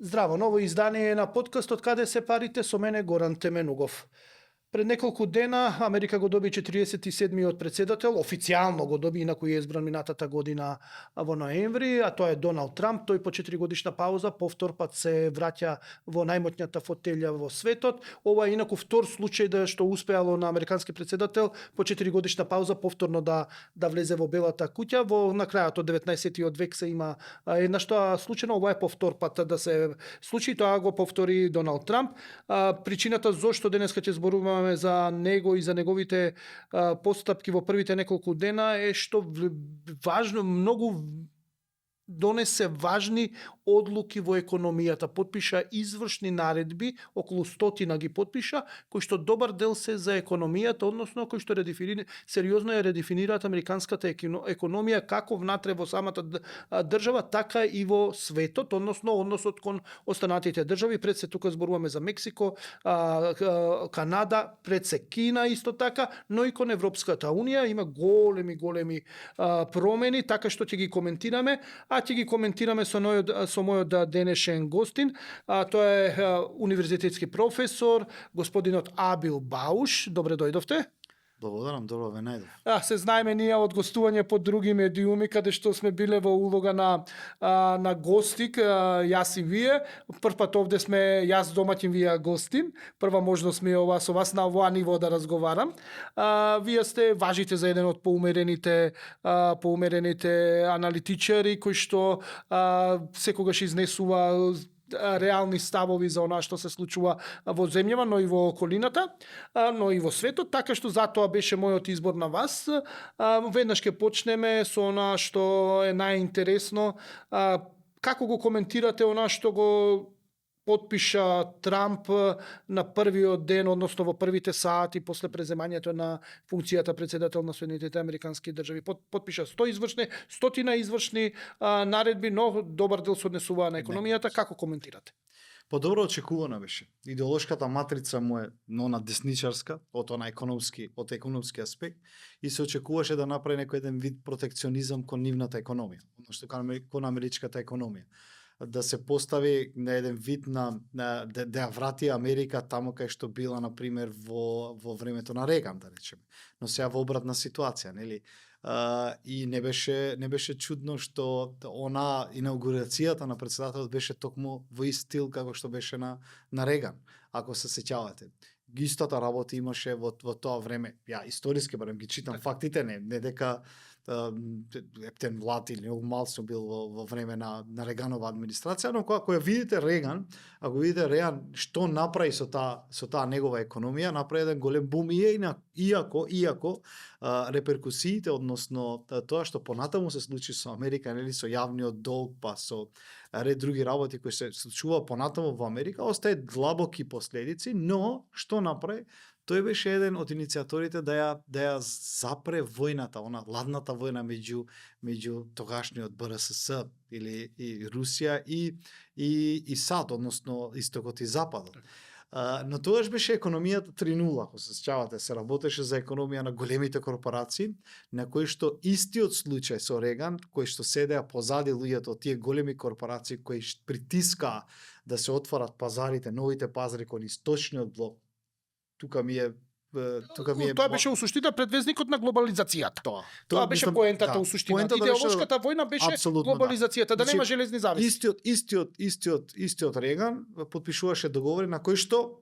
Здраво, ново издание на подкастот Каде се парите со мене Горан Теменугов. Пред неколку дена Америка го доби 47-миот председател, официјално го доби, инаку е избран минатата година во ноември, а тоа е Доналд Трамп. Тој по 4 годишна пауза повтор пат се враќа во најмотњата фотелја во светот. Ова е инаку втор случај да што успеало на американски председател по 4 годишна пауза повторно да влезе во Белата куќа. Во на крајот од 19-тиот век се има една што случајно, ова е повтор пат да се случи, тоа го повтори Доналд Трамп. Причината зошто денеска ќе зборуваме за него и за неговите постапки во првите неколку дена е што важно, многу донесе важни одлуки во економијата, потпиша извршни наредби, околу 100 ги потпиша, кои што добар дел се за економијата, односно кои што сериозно ја редефинираат американската економија како внатре во самата држава, така и во светот, односно односот кон останатите држави. Пред се тука зборуваме за Мексико, Канада, пред се Кина исто така, но и кон Европската унија има големи промени, така што ќе ги коментираме, а ќе ги коментираме со мојот денешен гостин. Тоа е универзитетски професор, господинот Абил Бауш. Добре дојдовте. Благодарам, добро ве најдов. Се знаеме ние од гостување по други медиуми, каде што сме биле во улога на гостик, јас и вие. Прв пат овде сме јас домаќин, вие гостин. Прва можност ми е ова со вас на оваа ниво да разговарам. Вие сте важите за еден од поумерените аналитичари кои што секогаш изнесува реални ставови за она што се случува во земјава, но и во околината, но и во светот, така што затоа беше мојот избор на вас. Веднаш ќе почнеме со она што е најинтересно. Како го коментирате она што го потпиша Трамп на првиот ден, односно во првите сати после преземањето на функцијата председател на Соединетите Американски држави. Потпиша 100 извршни наредби, но добар дел се однесуваа на економијата. Како коментирате? Подобро очекувано беше. Идеолошката матрица му е на десничарска, од економски аспект, и се очекуваше да направи некој еден вид протекционизам кон нивната економија, односно кон америчката економија. Да се постави на еден вид да ја врати Америка таму кај што била, например, во времето на Реган, да речеме. Но сега во обратна ситуација, нели? И не беше чудно што она инаугурацијата на председателот беше токму во ист стил како што беше на Реган, ако се сеќавате. Истата работа имаше во тоа време. Ја историски барем ги читам фактите, не дека ептен млад или многу мал сум бил во време на Реганова администрација, но ако ја видите Реган, што направи со таа негова економија, направи еден голем бум, иако реперкусиите, односно тоа што понатаму се случи со Америка, нели, со јавниот долг, па со ред други работи кои се случува понатаму во Америка, остаe длабоки последици, но што направи? Тој беше еден од иницијаторите да ја запре војната, ладната војна меѓу тогашниот БРСС или Русија и САД, односно Истокот и Западот. Но тогаш беше економијата 3.0, ако се сеќавате, се работеше за економија на големите корпорации, на кои што истиот случај со Реган, кои што седеа позади луѓето од тие големи корпорации кои притискаа да се отворат пазарите, новите пазари кон источниот блок. Тоа беше у суштина предвезникот на глобализацијата. Тоа беше поентата у суштина. Идеолошката војна беше глобализацијата, да нема железни завеси. Истиот Реган потпишуваше договори на кои што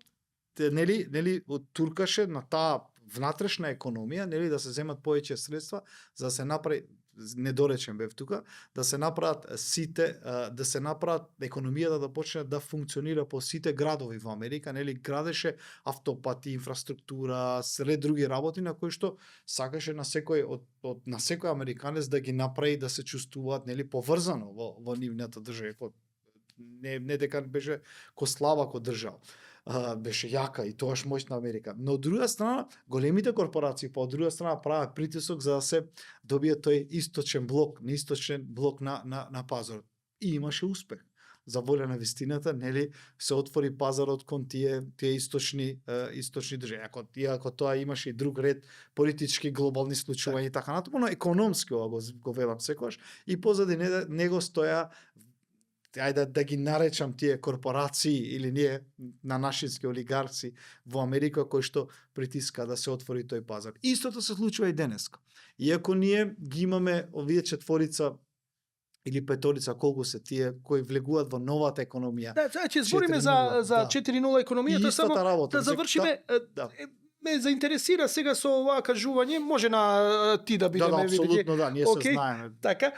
нели туркаше на таа внатрешна економија, нели, да се земат повеќе средства за да се направи, недоречен бев тука, да се направат економијата да почне да функционира по сите градови во Америка, нели, градеше автопати, инфраструктура, ред други работи на кои што сакаше на секој американец да ги направи да се чувствуваат, нели, поврзано во нивната држава. Не дека беше ко слаба ко држава. Беше јака и тоаш моќна Америка. Но од друга страна, големите корпорации, од друга страна прават притисок за да се добие тој источен блок на пазарот. И имаше успех. За воля на вистината, нели, се отвори пазарот кон тие источни држави. Иако тоа имаше и друг ред политички глобални случувања и така натаму, но економски ова го велам секогаш, и позади него стоја ајде да ги наречам тие корпорации или ние на нашински олигарци во Америка кои што притиска да се отвори тој пазар. Истото се случува и денеска. Иако ние ги имаме овие четворица или петорица, колку се тие кои влегуваат во новата економија. Да, значи збориме 4.0, за 4.0 економијата, И само истата работа, да завршиме. да. Ме заинтересира сега со оваа кажување, може на ти да бидеме апсолутно да, ние се знаеме. Така,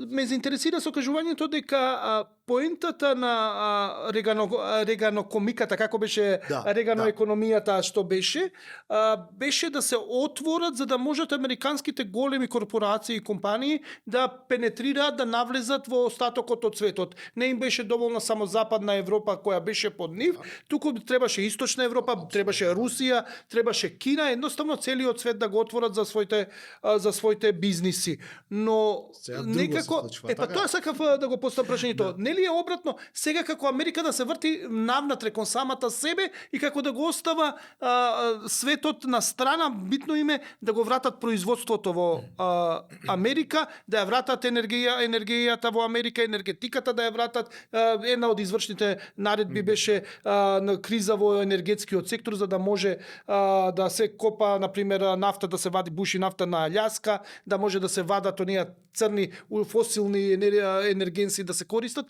ме заинтересира со кажувањето дека поентата на реганокомиката, како беше реганоекономијата што беше, беше да се отворат за да можат американските големи корпорации и компании да пенетрираат, да навлезат во остатокот од светот. Не им беше доволна само Западна Европа која беше под нив, туку требаше Источна Европа, требаше Русија, требаше Кина, едноставно целиот свет да го отворат за своите бизниси. Но некако тоа сакав да го поставам прашањето. Нели е обратно сега како Америка да се врти навнатре кон самата себе и како да го остава светот на страна, битно име да го вратат производството во Америка, да ја вратат енергијата во Америка, енергетиката да ја вратат. Една од извршните наредби беше на криза во енергетскиот сектор за да може да се копа, например, нафта, да се вади буши нафта на Аљаска, да може да се вадат оние црни фосилни енергенси да се користат.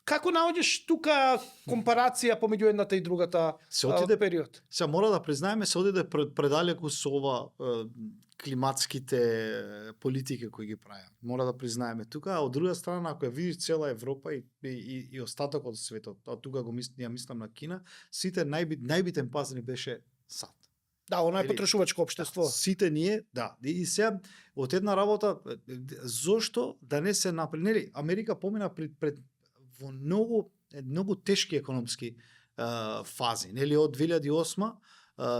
Како наоѓаш тука компарација помеѓу едната и другата период? Се мора да признаеме, се оди предалеку со ова климатските политики кои ги прават. Мора да признаеме тука, а од друга страна, ако ја видиш цела Европа и остатокот од светот, а тука го мислам на Кина, сите најбитен пазар беше САД. Да, оно е потрошувачко општество. Сите ние, да. И сега, од една работа, зошто да не се направи? Нели, Америка помина пред во многу тешки економски фази. Нели, од 2008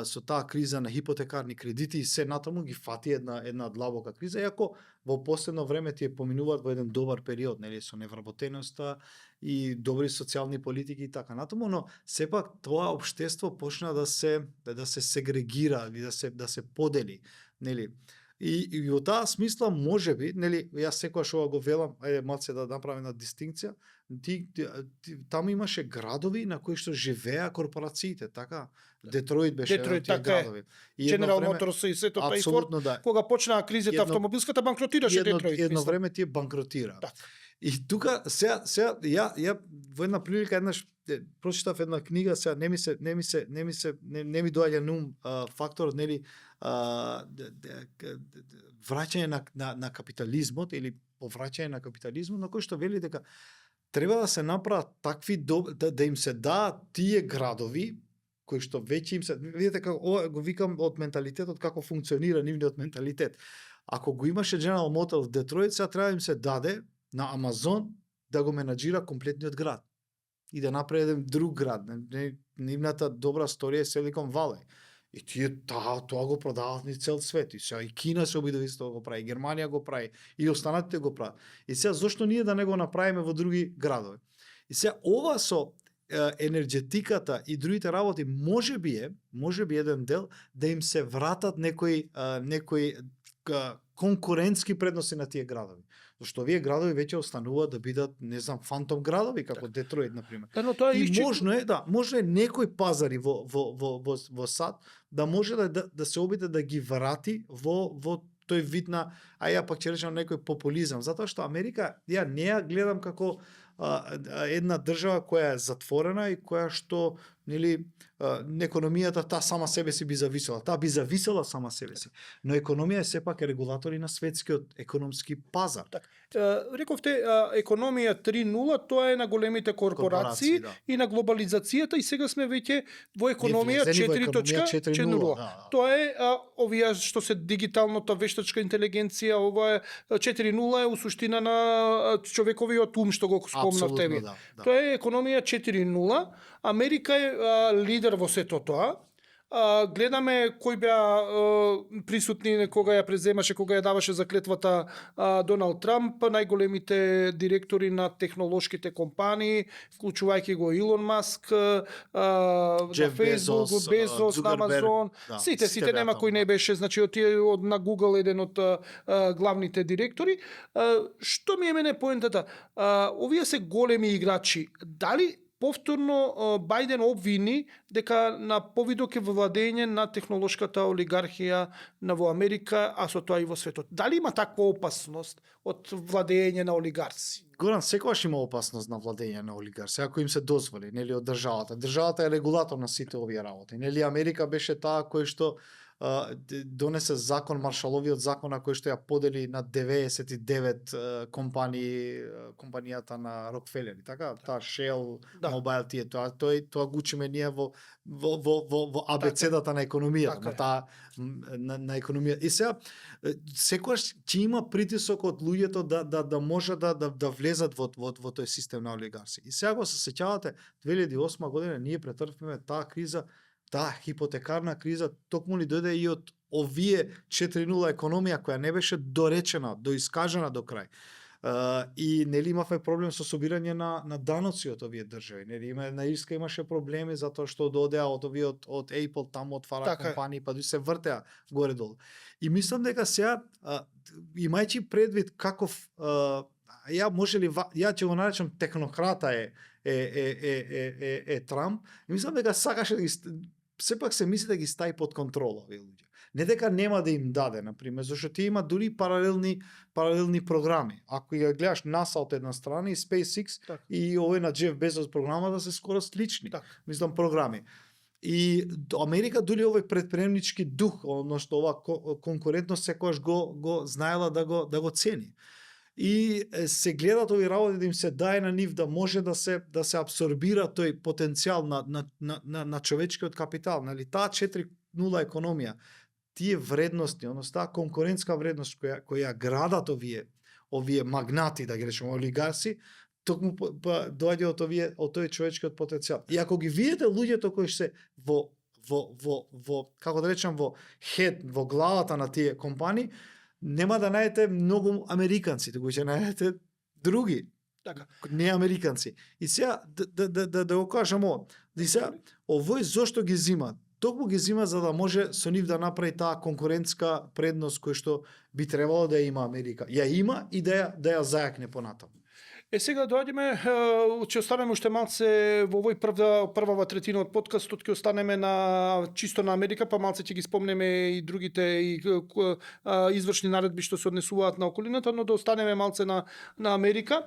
со таа криза на хипотекарни кредити и се натаму ги фати една длабока криза, иако во последно време тие поминуваат во еден добар период, нели, со невработеноста и добри социјални политики и така натаму, но сепак тоа општество почна да се сегрегира и да се подели, нели. И во таа смисла можеби, нели, јас секогаш ова го велам, ајде малце да направиме една дистинкција, таму имаше градови на кои што живеа корпорациите, така? Детройт беше еден од тие градови. General Motors и сето па и Ford, кога почнаа кризата автомобилската, банкротираше Детройт. Едно време тие банкротираа. И тука сега ја во една прилика еднаш прочитав една книга, сега не ми доаѓа на ум факторот, нели, враќање на капитализмот или повраќање на капитализмот, на кој што вели дека треба да се направат такви да им се даат тие градови кои што веќе им се, видите како го викам од менталитетот, како функционира нивниот менталитет. Ако го имаше General Motors в Детройт, сега треба да им се даде на Амазон да го менаџира комплетниот град и да направи еден друг град. Нивната добра сторија е Silicon Valley. И тие тоа го продаваат ни цел свет. И сега и Кина се обидува исто го прави, Германија го прави, и останатите го прават. И сега зошто ние да не го направиме во други градови? И сега ова со енергетиката и другите работи може би еден дел да им се вратат некои конкурентски предности на тие градови. Зашто овие градови веќе остануваат да бидат, не знам, фантом градови, како Детройт, например. И можно е некои пазари во САД да може да се обиде да ги врати во тој вид на, ја пак ќе речам некој популизам, затоа што Америка, ја не ја гледам како една држава која е затворена и која што, нели, економијата таа сама себе си би зависела. Таа би зависела сама себе си. Но економија е сепак регулатори на светскиот економски пазар. Рековте економија 3.0, тоа е на големите корпорации и на глобализацијата, и сега сме веќе во економија 4.0. Тоа е овие што се дигиталната вештачка интелигенција, ова е 4.0 е у суштина на човековиот ум што го спомнавте ви. Тоа е економија 4.0. Америка е лидер во сето тоа. гледаме кои беа присутни кога ја преземаше, кога ја даваше заклетвата Доналд Трамп, најголемите директори на технолошките компании, вклучувајќи го Илон Маск, на Джеф Facebook, Безос, Безос, на Цукерберг, Амазон, да, сите сите беа нема таму, кој не беше, значи на Google еден од главните директори. Што ми е мене поентата? Овие се големи играчи. Дали повторно Бајден обвини дека на повидок е владење на технолошката олигархија во Америка, а со тоа и во светот? Дали има таква опасност од владење на олигарси? Горан, секогаш има опасност на владење на олигарси, ако им се дозволи, нели, од државата. Државата е регулатор на сите овие работи. Нели, Америка беше таа кој што донесе закон, Маршаловиот закон, на кој што ја подели на 99 компании, компанијата на Рокфелери, така? Таа Shell, Да. Mobile, тоа го учиме ние во абецедата на економијата, Така на таа на економија. И сега секогаш ќе има притисок од луѓето да може да влезат во тој систем на олигарси. И сега го се сеќавате 2008 година ние претрпевме таа криза, таа хипотекарна криза токму ни дојде и од овие 4.0 економија која не беше доречена, доискажана до крај. И нели имавме проблем со собирање на даноци од овие држави. Нели на Ирска имаше проблеми затоа што додеа од овие од Apple таму отвара Така е. компании, па се вртеа горе-долу. И мислам дека сега имајќи предвид каков ја ќе го наречам технократа е Трамп, и мислам дека сакаше да ги сепак се мисли да ги стави под контрола овие луѓе. Не дека нема да им даде, например, зашто ти има дури паралелни програми. Ако ја гледаш NASA од една страна и SpaceX Так. и овој на Джеф Безос програмата се скоро слични. Так. Мислам програми. И Америка дури овој предприемнички дух, односно ова конкурентност секогаш го знаела да го цени. И се гледат овие работи да им се дае на нив да може да се абсорбира тој потенцијал на човечкиот капитал, нели таа 4.0 економија, тие вредности, односно таа конкурентска вредност која градат овие магнати, да ги речеме олигарси, токму доаѓа од тој човечкиот потенцијал. И ако ги видите луѓето кои се во како да речем во главата на тие компании, нема да најдете многу американци, туку ќе најдете други, Така. не американци. И сега да го кажам ово, и сега овој зошто ги зима? Токму ги зима за да може со нив да направи таа конкурентска предност кој што би требало да ја има Америка. Ја има и да ја зајакне понатаму. Сега доаѓаме, ќе останеме уште малце во овој првава третина од подкастот, ќе останеме чисто на Америка, па малце ќе ги спомнеме и другите извршни наредби што се однесуваат на околината, но да останеме малце на Америка.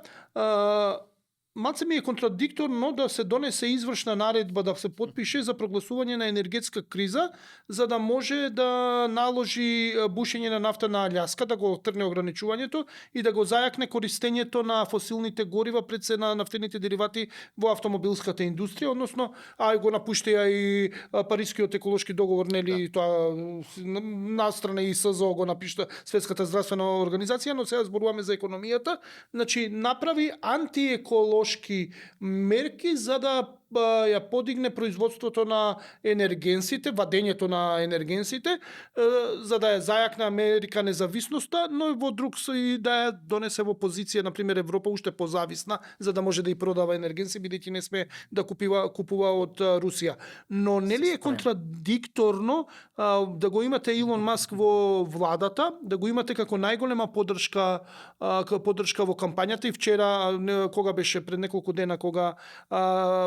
Малце ми е контрадикторно да се донесе извршна наредба да се потпише за прогласување на енергетска криза, за да може да наложи бушење на нафта на Аљаска, да го трне ограничувањето и да го зајакне користењето на фосилните горива пред се на нафтените деривати во автомобилската индустрија, односно го напуштија и Парискиот еколошки договор, нели, тоа настрана и СЗО го напишта Светската здравствена организација, но сега зборуваме за економијата, значи направи антиеколошки мерки за да ја подигне производството на енергенсите, вадењето на енергенсите, за да ја зајакне Америка независноста, но и во друг и да ја донесе во позиција, например, Европа уште позависна, за да може да и продава енергенси, бидејќи не сме да купува од Русија. Но нели е контрадикторно да го имате Илон Маск во владата, да го имате како најголема поддршка во кампањата, и вчера, кога беше пред неколку дена, кога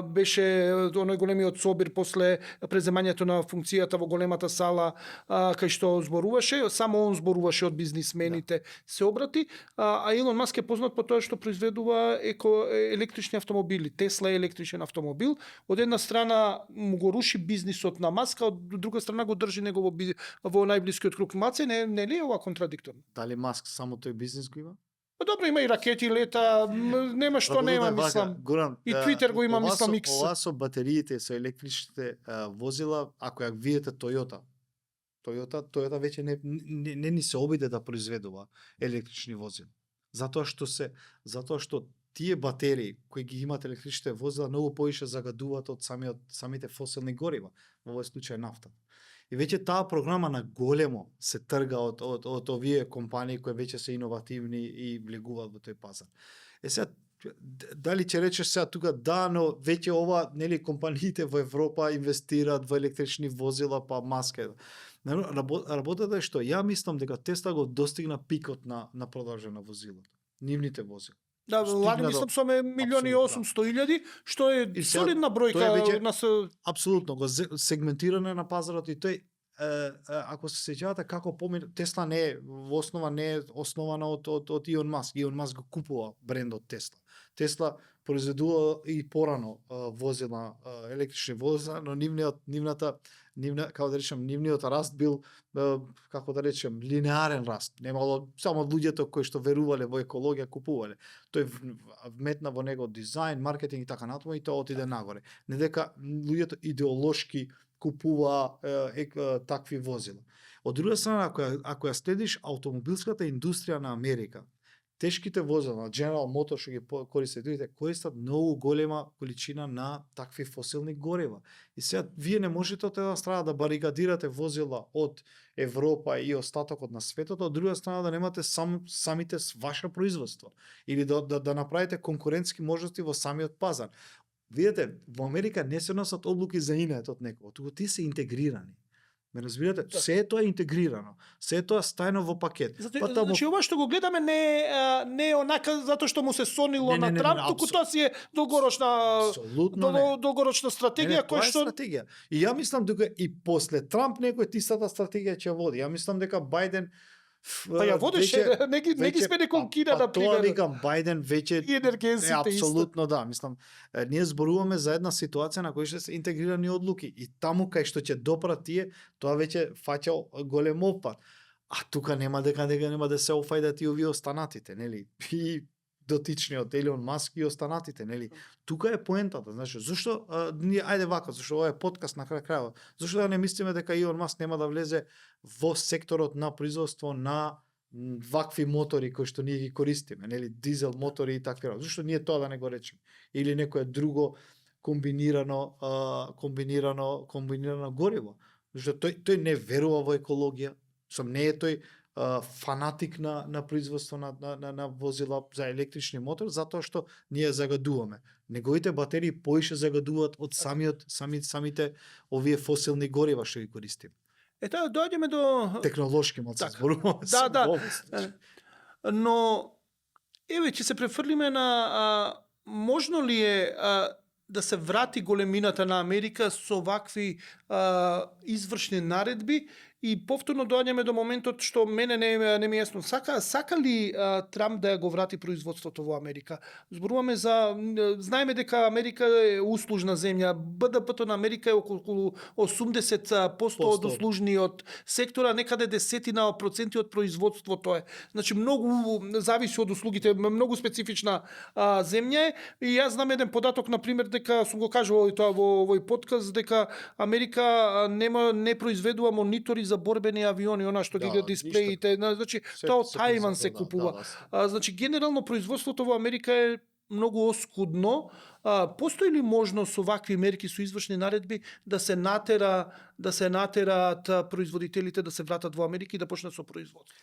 беше оној големиот собир после преземањето на функцијата во големата сала, кај што зборуваше, само он зборуваше од бизнисмените, се обрати, а Илон Маск е познат по тоа што произведува електрични автомобили. Тесла е електричен автомобил. Од една страна му го руши бизнисот на Маск, а од друга страна го држи него во најблискиот круг. Маце, не ли е ова контрадикторно? Дали Маск само тој бизнис го има? Па добро, има и ракети, лета, нема што нема, мислам. Горан, И Твитер го има, мислам, X. Ова со батериите, со електричните возила, ако ја видите Toyota веќе не ни се обиде да произведува електрични возила. Затоа што тие батерии кои ги имат електричните возила многу повише загадуваат од самите фосилни горива, во овој случај нафта. И веќе таа програма на големо се трга од овие компании кои веќе се иновативни и влегуваат во тој пазар. Сега дали ќе речеш сега тука да, но веќе ова, нели, компаниите во Европа инвестираат во електрични возила, па маска. Работата е што ја мислам дека Тесла го достигна пикот на продажа на возилата. Нивните возила. Да, ладно мислам со милиони и 800.000, што е солидна бројка на апсолутно го сегментиране на пазарот и тој ако се сеќавате како Тесла не е во основа не е основана од Илон Маск. Илон Маск го купува брендот Тесла. Тесла произведува и порано возила, електрични возила, но нивниот раст бил, како да речем, линеарен раст. Немало само луѓето кои што верувале во екологија купувале. Тој вметна во него дизајн, маркетинг и така натаму и тоа отиде нагоре. Не дека луѓето идеолошки купува такви возила. Од друга страна, ако ја следиш автомобилската индустрија на Америка, тешките возила, General Motors што ги користат, користат многу голема количина на такви фосилни горива. И сега вие не можете од една страна да барикадирате возила од Европа и остатокот на светот, од друга страна да немате самите ваше производство или да направите конкурентски можности во самиот пазар. Видете, во Америка не се носат одлуки за инет од некој, туку тие се интегрирани. Ме разбирате? Да. Се тоа е интегрирано. Се тоа стајно во пакет. Значи ова што го гледаме не е онака затоа што му се сонило на Трамп, туку тоа си е долгорочна стратегија која што стратегија. И ја мислам дека и после Трамп некој тистата стратегија ќе води. Ја мислам дека Бајден Па ја водеше, не ги сме Кина, на пример. Тоа викам, Бајден веќе енергенците апсолутно да, мислам, ние зборуваме за една ситуација на која што се интегрирани одлуки и таму кај што ќе допрат тие, тоа веќе фаќа голем опад. А тука нема дека нема да се офајдат и овие останатите, нели? И дотичниот Илон Маск и останатите, нели? Тука е поентата, значи, зашто ние ајде вака, зашто ова е подкаст на крајот. Зашто да не мислиме дека Илон Маск нема да влезе во секторот на производство на вакви мотори кои што ние ги користиме, нели, дизел мотори и така. Зашто ние тоа да не го речеме? Или некое друго комбинирано гориво. Зашто тој не верува во екологија, не е тој фанатик на производство на возила за електрични мотор, затоа што ние загадуваме. Неговите батерии поише загадуваат од самите овие фосилни горива што ги користиме. Ето, доаѓаме до технолошки малку зборуваме. Да. Но еве ќе се префрлиме на можно ли е да се врати големината на Америка со вакви извршни наредби и повторно доаѓаме до моментот што мене не ми е јасно. Сака ли Трамп да ја го врати производството во Америка? Зборуваме знаеме дека Америка е услужна земја. БДП-то на Америка е околу 80% од услужниот сектора, некаде 10% од производството е. Значи многу зависи од услугите, многу специфична земја е. И јас знам еден податок, на пример, дека сум го кажувал и тоа во овој подкаст, дека Америка не произведува монитори за борбени авиони, она што ги дисплеите, значи тоа од Тајван се купува. Значи генерално производството во Америка е многу оскудно. Постои ли можност со вакви мерки, со извршни наредби да се натераат производителите да се вратат во Америка и да почнат со производство?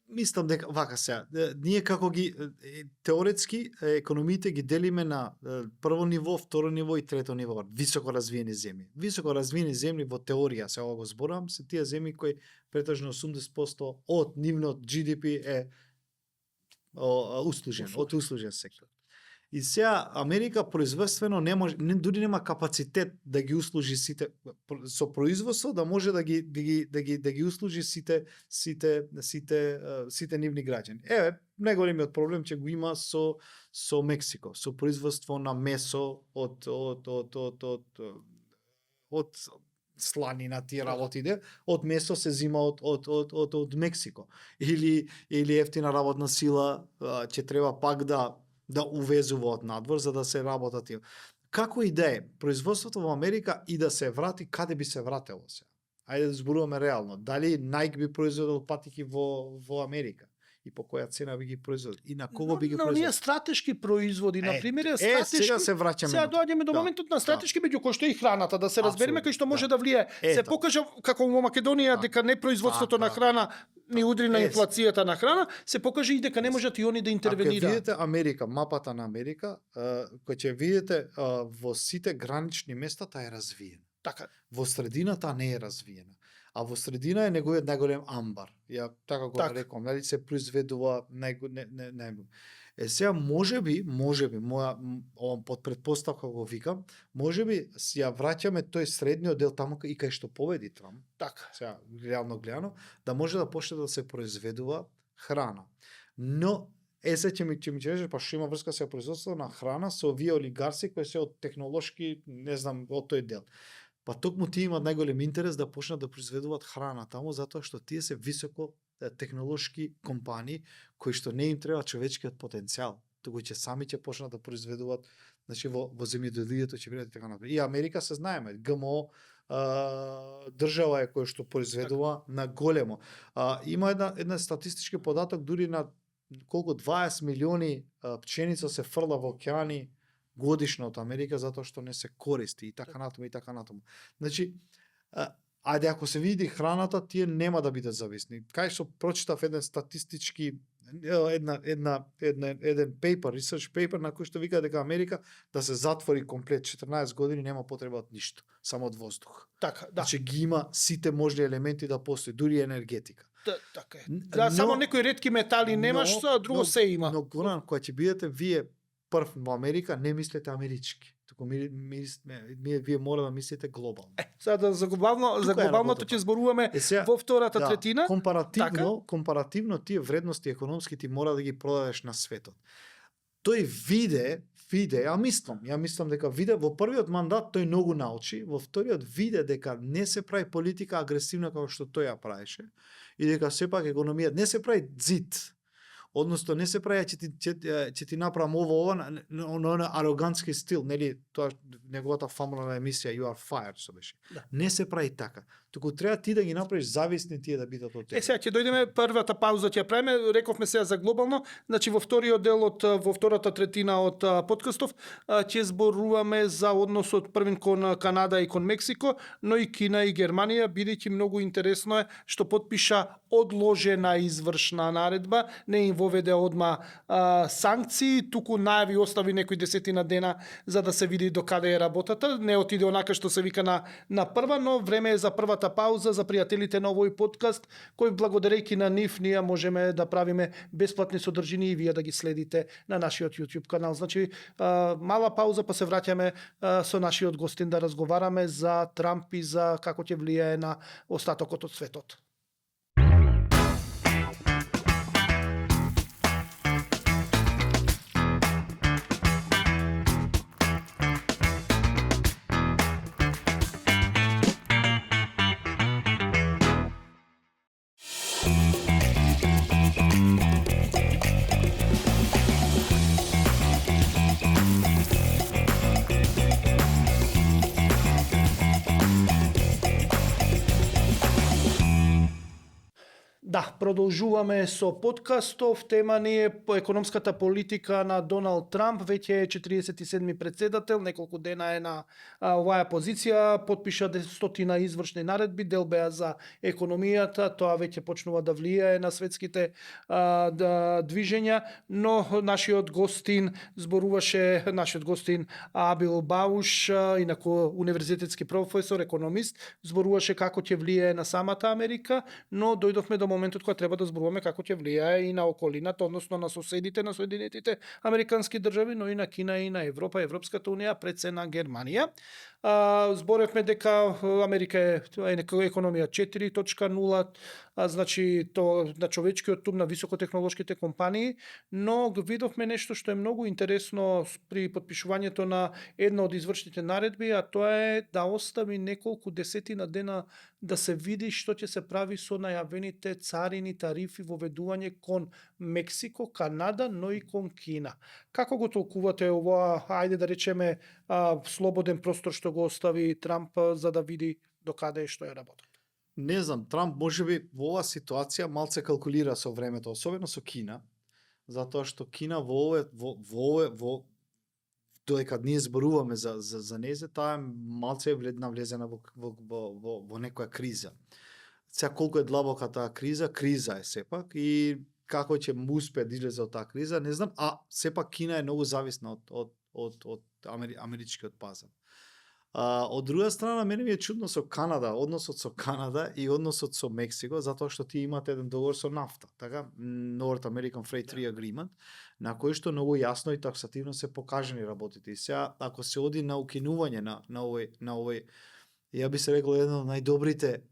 Мислам дека вака сега, ние како ги теоретски економиите ги делиме на прво ниво, второ ниво и трето ниво, високо развиени земји. Високо развиени земји во теорија, сега го зборувам, се тие земји кои претежно 80% од нивниот GDP е услужен, од услужен сектор. И сега Америка производствено дури нема капацитет да ги услужи сите со производство, да може да ги услужи сите нивни граѓани. Еве, најголемиот проблем ќе го има со Мексико, со производство на месо од сланина, тие работите, од месо се зима од Мексико. Или ефтина работна сила ќе треба пак да увезува од надвор за да се работат тие. Како и да е, производството во Америка и да се врати, каде би се вратело се? Ајде да зборуваме реално. Дали Nike би произведел патики во Америка? и по која цена би ги производил и на кого би ги Но ние производил. стратешки производи, на пример, стратешки. Сега се враќаме. Сега на тоа. доаѓаме до Да. моментот на стратешки меѓу кој што е и храната, да се разбереме Апсолутно, кој што може да. да влие. Се Ето. покажа како во Македонија дека не производството на Така. храна ни удри на Е, инфлацијата на храна, се покаже и дека не можат и они да Ако ја интервенираат. видите Америка, мапата на Америка, кој ќе видите во сите гранични места, таа е развиена. Така. Во средината не е развиена. А во средина е неговиот најголем амбар. Ја така го Така. реком, нели се произведува најголем. Сега можеби, овам под предпоставка го викам, можеби ја враќаме тој средниот дел таму и кај што победи Трамп, Така. сега реално гледано, да може да почне да се произведува храна. Но се ќе ми кажеш, па што има врска со производството на храна со овие олигарси кои се од технолошки, не знам, од тој дел. Па токму тие имаат најголем интерес да почнат да произведуваат храна таму, затоа што тие се високо технолошки компании кои што не им треба човечкиот потенцијал, туку ќе сами ќе почнат да произведуваат, значи во земјоделието ќе бидат така напред. И Америка се знаеме, ГМО држава е која што произведува на големо. Има една статистички податок дури на колку 20 милиони пченица се фрла во океани годишно од Америка затоа што не се користи и така натаму и така натаму. Значи, ајде ако се види храната, тие нема да бидат зависни. Кај што прочитав еден статистички еден paper, research paper на кој што вика дека Америка да се затвори комплет 14 години нема потреба од ништо, само од воздух. Така, да. Значи ги има сите можни елементи да постои, дури енергетика. Така е. Да, само некои ретки метали немаш, а друго се има. Но Горан, кога ќе бидете вие прв во Америка, не мислете амерички. Туку вие мора да мислите глобално. Сега за глобалното ќе зборуваме во втората третина. Компаративно тие вредности економски ти мора да ги продадеш на светот. Тој виде, ја мислам дека виде во првиот мандат тој многу научи, во вториот виде дека не се прави политика агресивна како што тој ја правеше и дека сепак економија не се прави зид. Односно не се прави ќе ти направам ова на арогантски стил, нели тоа неговата фамилна емисија You Are Fired што беше. Да. Не се прави така. Туку треба ти да ги направиш зависни тие да бидат од тебе. Сега ќе дојдеме првата пауза ќе ја правиме, рековме сега за глобално, значи во вториот дел во втората третина од подкастов ќе зборуваме за односот првин кон Канада и кон Мексико, но и Кина и Германија, бидејќи многу интересно е што потпиша одложена извршна наредба, не им воведе одма санкции, туку најави остави некои десетина дена за да се види до каде е работата, не отиде онака што се вика на прва, но време е за првата пауза за пријателите на овој подкаст, кој благодарејќи на нив ние можеме да правиме бесплатни содржини и вие да ги следите на нашиот YouTube канал. Значи мала пауза па се враќаме со нашиот гостин да разговараме за Трамп и за како ќе влијае на остатокот од светот. Да, продолжуваме со подкастов. Тема ни е по економската политика на Доналд Трамп. Веќе е 47-ми председател, неколку дена е на оваа позиција, потпиша 100 извршни наредби, дел беа за економијата, тоа веќе почнува да влијае на светските движења, но нашиот гостин Абил Бауш, инаку универзитетски професор, економист, зборуваше како ќе влијае на самата Америка, но дојдовме до моментот кога треба да зборуваме како ќе влијае и на околината, односно на соседите на Соединетите Американски држави, но и на Кина и на Европа, Европската унија, пред се на Германија. Зборевме дека Америка е економија 4.0, значи тоа на човечкиот тум на високотехнолошките компании, но видовме нешто што е многу интересно при потпишувањето на една од извршните наредби, а тоа е да остави неколку десетина дена да се види што ќе се прави со најавените царини, тарифи, воведување кон Мексико, Канада, но и кон Кина. Како го толкувате ова, ајде да речеме, слободен простор што го остави Трамп за да види до каде е што е работата? Не знам, Трамп можеби во оваа ситуација малце калкулира со времето, особено со Кина, затоа што Кина во додека ние зборуваме за незе, таа малце е влезена во некоја криза. Сега колку е длабока таа криза е сепак и како ќе му успее да излезе од таа криза, не знам, а сепак Кина е многу зависна од америчкиот пазар. Од друга страна, мене ми е чудно со Канада, односот со Канада и односот со Мексико, затоа што ти имате еден договор со нафта, така, North American Freight Free Agreement, на кој што многу јасно и таксативно се покажани работите. И сега, ако се оди на укинување на овој ја би се рекол еден од најдобрите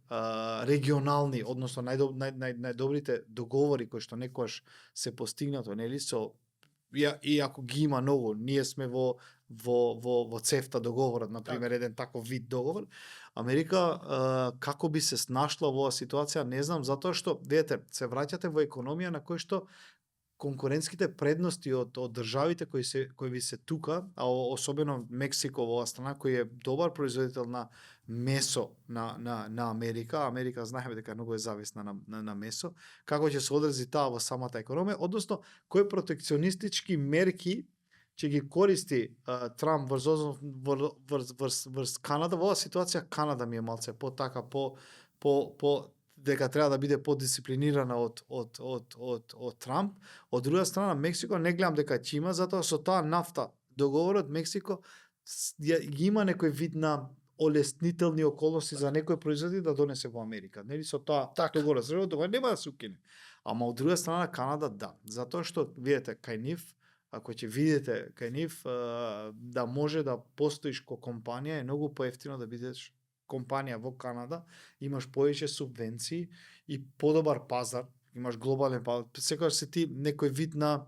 регионални, односно најдобрите договори кои што некојаш се постигнато, нели, со и ако ги има многу, ние сме во ЦЕФТА договорот, на пример, еден таков вид договор. Америка како би се снашла во оваа ситуација, не знам, затоа што, видете, се враќате во економија на кој што конкурентските предности од државите кои ви се тука, а особено Мексико во оваа страна кој е добар производител на месо на Америка. Америка знаеме дека многу е зависна на месо. Како ќе се одрази таа во самата економија, односно кои протекционистички мерки ќе ги користи Трамп врз Канада. Во оваа ситуација Канада ми е малце по-така дека треба да биде подисциплинирана од Трамп. Од друга страна, Мексико не гледам дека ќе има, затоа со таа нафта договорот Мексико ги има некој вид на олеснителни околности за некој производи да донесе во Америка. Нели со тоа договорот нема да се укине. Ама од друга страна Канада да, затоа што видите кај нив, ако ќе видите кај нив да може да постоиш ко компанија е многу поевтино да бидеш компанија во Канада, имаш повеќе субвенции и подобар пазар, имаш глобален пазар, секогаш си ти некој вид на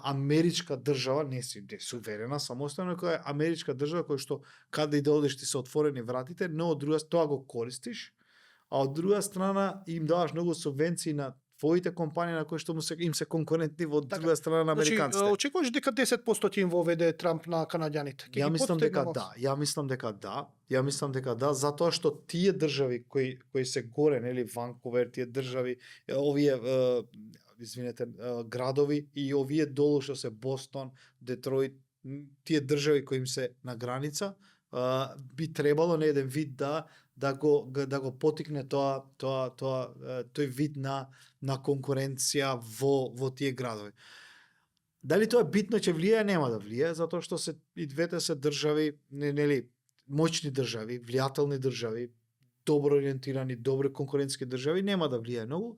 америчка држава, не си суверена, самостојно, која е америчка држава кој што каде и да одиш ти се отворени вратите, но од друга тоа го користиш, а од друга страна им даваш многу субвенции на твоите компании на кои што им се конкурентни во друга страна на американците. Значи, очекуваш дека 10% ќе им воведе Трамп на канаѓаните? Ја мислам дека да, затоа што тие држави кои се горе, нели, Ванкувер, тие држави, овие градови и овие долу што се Бостон, Детройт, тие држави кои им се на граница, би требало на еден вид да го потикне тој вид на конкуренција во тие градови. Дали тоа битно ќе влијае? Нема да влијае, затоа што и двете се држави, нели, моćни држави, влијателни држави, добро ориентирани, добри конкурентски држави, нема да влијае многу,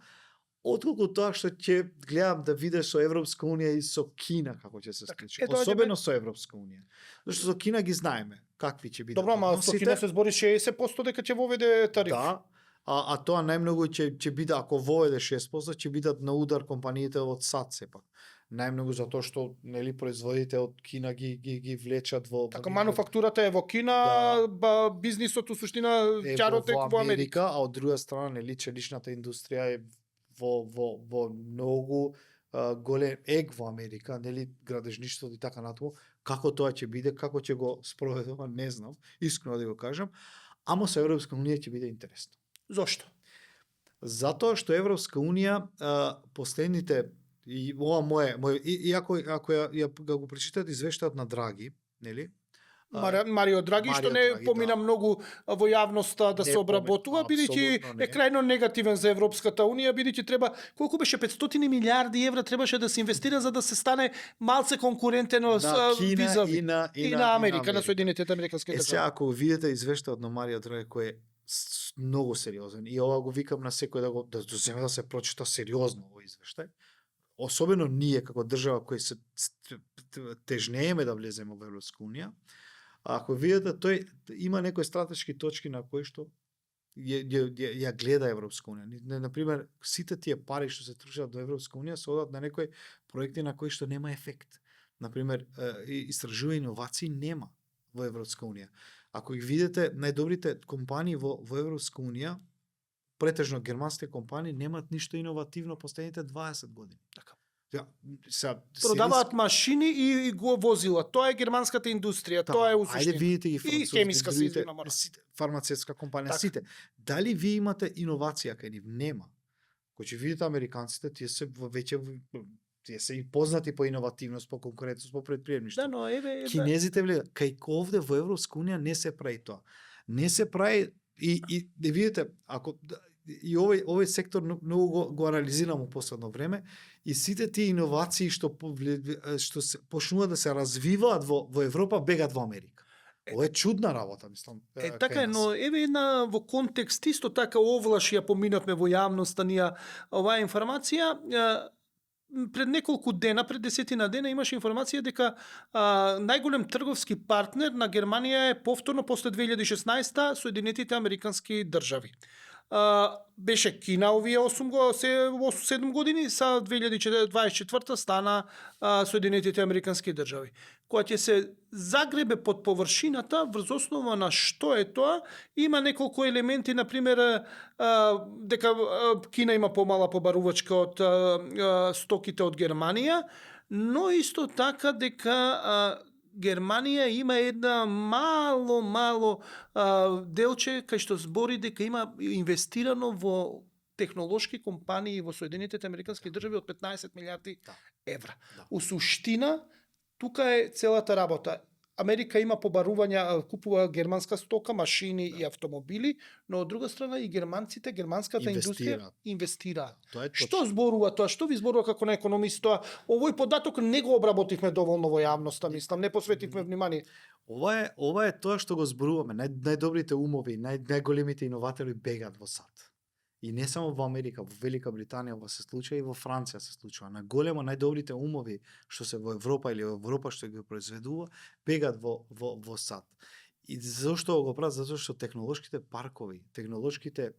отколку тоа што ќе гледам да виде со Европска унија и со Кина како ќе се случи, особено со Европска унија. Зашто со Кина ги знаеме какви ќе бидат. Добро, ама со Кина се збори 60% дека ќе воведе тариф. Да, а тоа најмногу ќе биде, ако воведе 6%, ќе бидат на удар компаниите од САД сепак. Најмногу затоа што, нели, производите од Кина ги влечат во... Така, мануфактурата е во Кина, бизнисот у суштина чарот е во Америка. А од друга страна, нели, челичната индустрија е во многу голем ег во Америка, нели, градежништвото и така натаму. Како тоа ќе биде, како ќе го спроведува, не знам, искрено да го кажам, ама со Европска унија ќе биде интересно. Зошто? Затоа што Европска унија последните и ова ако го прочитате извештајот на Драги, нели? Марио Драги, што не помина многу во јавноста да се обработува, бидејќи е крајно негативен за Европската унија, бидејќи треба, колку беше 500 милиарди евра требаше да се инвестира за да се стане малце конкурентен визави и на Америка, на Соединетите американски држави. Сега ако видите извештајот на Марио Драги кој е многу сериозен и ова го викам на секој да земе да се прочита сериозно овој извештај. Особено ние како држава кои се тежнееме да влеземе во Европска унија. Ако видите, тој има некои стратешки точки на кои што ја гледа Европска унија. Например, сите тие пари што се трушат до Европска унија се одат на некои проекти на кои што нема ефект. Например, истражување иновации нема во Европска унија. Ако ги видите, најдобрите компании во Европска унија, претежно германски компании, немаат ништо иновативно последните 20 години. Така. Ја, Продаваат машини и го возила. Тоа е германската индустрија, тоа е Ајде усуштина. видите ги И французите, хемиска се другите, извинувам. сите, фармацевтска компанија, Така. сите. Дали вие имате иновација кај нив? Нема. Кој ќе видите американците, тие се и познати по иновативност, по конкурентност, по предприемништво. Да, но еве Кинезите влезе, кај овде во Европска унија не се прави тоа. Не се прави и да видите, ако и овој сектор многу го анализирам во последно време и сите тие иновации што се почнуваат да се развиваат во Европа бегаат во Америка. Ова е чудна работа, мислам. така е, но еве една во контекст исто така овлаш ја поминавме во јавноста ние оваа информација. Пред неколку дена, пред 10 дена имаше информација дека најголем трговски партнер на Германија е повторно после 2016 Соединетите Американски држави. Беше Кина овие 7 години, са 2024 стана Соединетите Американски држави. Која ќе се загребе под површината врз основа на што е тоа, има неколку елементи, на пример дека Кина има помала побарувачка од стоките од Германија, но исто така дека Германија има една мало делче кај што збори дека има инвестирано во технолошки компании во Соединетите Американски држави од 15 милиарди евра. Да. У суштина, тука е целата работа. Америка има побарувања, купува германска стока, машини и автомобили, но од друга страна и германската индустрија инвестираат. Тоа е точно. Што зборува тоа? Што ви зборува како на економист тоа? Овој податок не го обработивме доволно во јавноста, мислам, не посветивме внимание. Ова е тоа што го зборуваме. Најдобрите умови, најголемите иноватори бегаат во САД. И не само во Америка, во Велика Британија ова се случува и во Франција се случува. На големо најдобрите умови што се во Европа или во Европа што ги произведува, бегаат во САД. И зошто го прават? Затоа што технолошките паркови, технолошките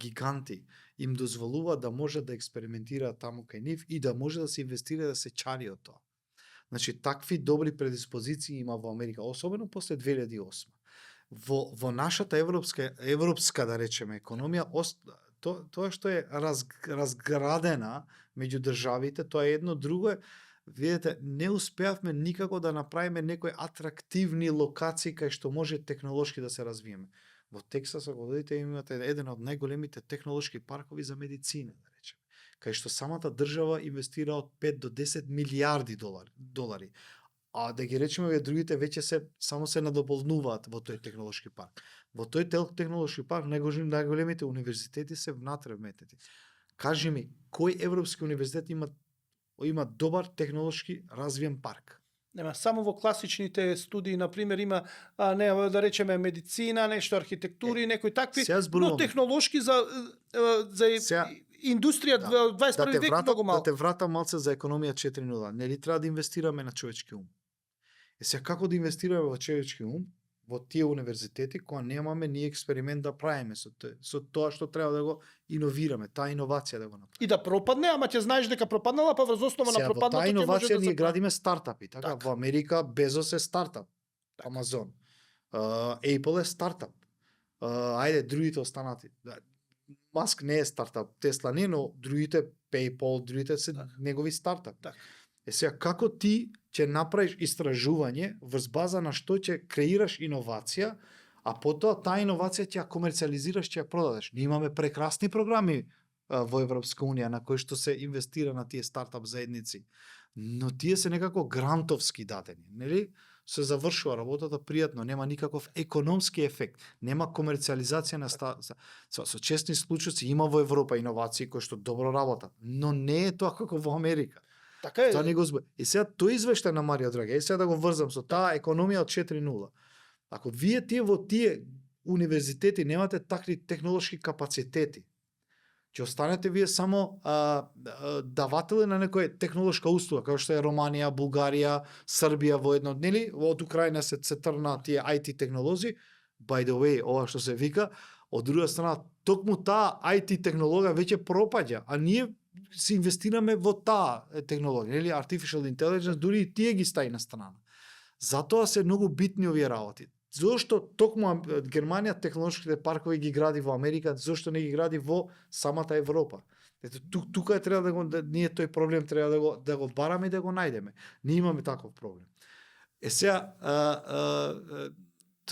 гиганти им дозволуваат да може да експериментираат таму кај нив и да може да се инвестира да се чари од тоа. Значи, такви добри предиспозиции има во Америка, особено после 2008. Во нашата европска да речеме економија, тоа што е разградена меѓу државите, тоа е едно, друго е, видите, не успеавме никако да направиме некои атрактивни локации кај што може технолошки да се развиеме. Во Тексас, ако додите, имате еден од најголемите технолошки паркови за медицина, да речеме, кај што самата држава инвестира од 5 до 10 милиарди долари. А да ги речеме, другите веќе само се надополнуваат во тој технолошки парк. Во тој технолошки парк најголемите универзитети се внатре вметнати. Кажи ми, кој европски универзитет има добар технолошки развиен парк? Нема, само во класичните студии, на пример, има да речеме медицина, нешто архитектури, некои такви, но технолошки за индустрија 21 век многу мало. Да те вратам малце за економија 4.0. Нели треба да инвестираме на човечки ум? Сега како да инвестираме во човечки ум во тие универзитети кога немаме ни експеримент да правиме со тоа што треба да го иновираме, таа иновација да го направиме. И да пропадне, ама ќе знаеш дека пропаднала, па врз основа на пропадното ќе може да се. Таа иновација ние градиме стартапи, така? Во Америка Безос е стартап, Амазон. Apple е стартап. Ајде другите останати. Маск не е стартап, Тесла не, но другите PayPal, другите се негови стартап. Сега како ти ќе направиш истражување врз база на што ќе креираш иновација, а потоа таа иновација ќе ја комерцијализираш, ќе ја продадеш. Ние имаме прекрасни програми во Европска унија на кои што се инвестира на тие стартап заедници, но тие се некако грантовски дадени, нели? Се завршува работата пријатно, нема никаков економски ефект, нема комерцијализација на со честни случаи има во Европа иновации кои што добро работат, но не е тоа како во Америка. Така е. Тоа не го збор. И сега тој извештај на Марио Драги, сега да го врзам со таа економија од 4.0. Ако вие во тие универзитети немате такви технолошки капацитети, ќе останете вие само даватели на некоја технолошка услуга, како што е Романија, Бугарија, Србија во едно, нели? Од Украина се трна тие IT технолози, by the way, ова што се вика, од друга страна, токму таа IT технологија веќе пропаѓа, а ние се инвестираме во таа технологија, нели? Artificial Intelligence, дури и тие ги стаи на страна. Затоа се многу битни овие работи. Зошто токму Германија технолошките паркови ги гради во Америка, зошто не ги гради во самата Европа? Ето тука треба ние тој проблем треба да го бараме и да го најдеме. Ние имаме таков проблем. Сега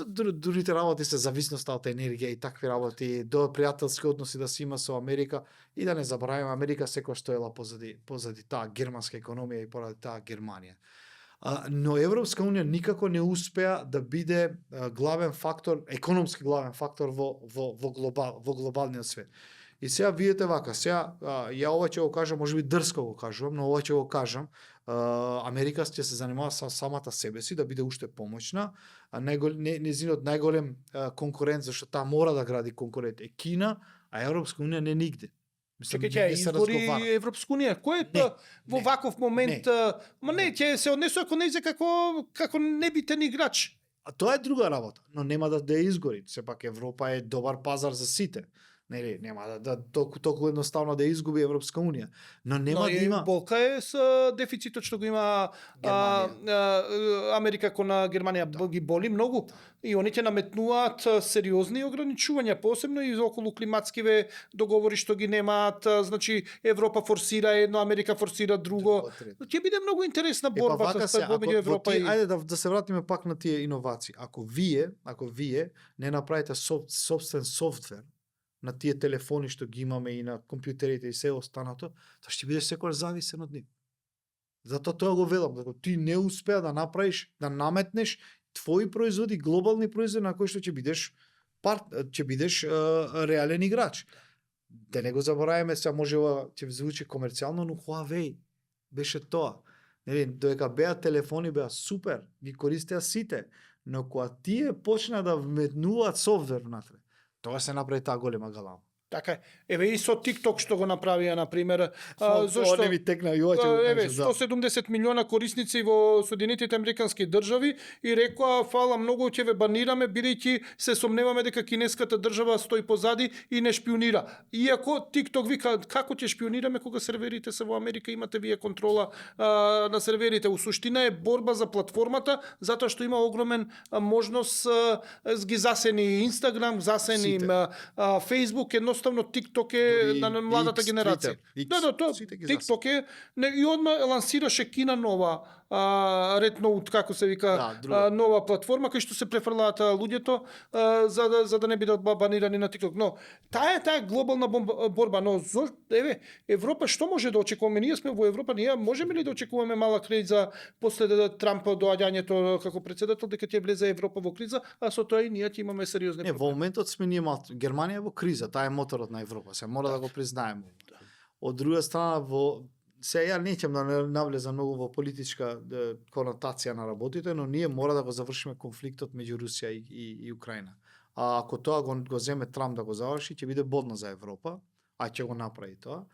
другите работи се зависноста од енергија и такви работи, до пријателски односи да се има со Америка и да не забораваме Америка секој стоела позади таа германска економија и поради таа Германија. Но Европска унија никако не успеа да биде главен фактор, економски главен фактор во глобалниот свет. И сега видите вака, сега ја ова ќе го кажам, можеби дрско го кажувам, но ова ќе го кажам, Америка ќе се занимава со самата себе си да биде уште помоćна, а незинот најголем конкурент зашто таа мора да гради конкурент е Кина, а Европска унија не нигде. Чекај, ќе избори Европска унија. Кој е во ваков момент? Ма не, ќе се однесува кон нејзе како небитен играч. А тоа е друга работа, но нема да ја изгори. Сепак Европа е добар пазар за сите. Нели, нема да толку едноставно да изгуби Европска унија, но нема да има. Болка е со дефицитот што го има Америка кон Германија, ги боли многу и они ќе наметнуваат сериозни ограничувања, посебно и околу климатскиве договори што ги немаат, значи Европа форсира едно, Америка форсира друго. Ќе биде многу интересна борба за помеѓу Европа и ајде да се вратиме пак на тие иновации. Ако вие не направите собствен софтвер на тие телефони што ги имаме и на компјутерите и се останато, тоа ќе бидеш секогаш зависен од нив. Затоа тоа го велам, дека ти не успеа да направиш, да наметнеш твои производи, глобални производи на кои што ќе бидеш реален играч. Да не го забораваме, сега можева ќе звучи комерцијално, но Huawei беше тоа. Нели, додека беа телефони беа супер, ги користеа сите, но кога тие почна да вметнуваат софтвер внатре, тоа се направи таа голема галама. Така е. Еве и со TikTok што го направија на пример, зошто не ми текна и ова ќе го еве 170 милиона корисници во Соединетите Американски држави и рекоа фала многу ќе ве банираме бидејќи се сомневаме дека кинеската држава стои позади и не шпионира. Иако TikTok вика како ќе шпионираме кога серверите се во Америка, имате вие контрола на серверите. У суштина е борба за платформата затоа што има огромен можност ги засени Instagram, засени Facebook, едноставно TikTok е на младата генерација. TikTok е и одма лансираше Кина нова Red Note, како се вика, нова платформа кај што се префрлаат луѓето за да не бидат банирани на TikTok. Но таа е глобална борба, но еве Европа што може да очекуваме? Ние сме во Европа, ние можеме ли да очекуваме мала криза после Трамп доаѓањето како председател, дека ќе влезе Европа во криза, а со тоа и ние ќе имаме сериозни проблеми. Не, во моментот сме ние Германија во криза, таа е моторот на Европа, се мора да го признаеме. Од друга страна ја неќем да навлезам многу во политичка конотација на работите, но ние мора да го завршиме конфликтот меѓу Русија и Украина. А ако тоа го земе Трамп да го заврши, ќе биде бодно за Европа, а ќе го направи тоа.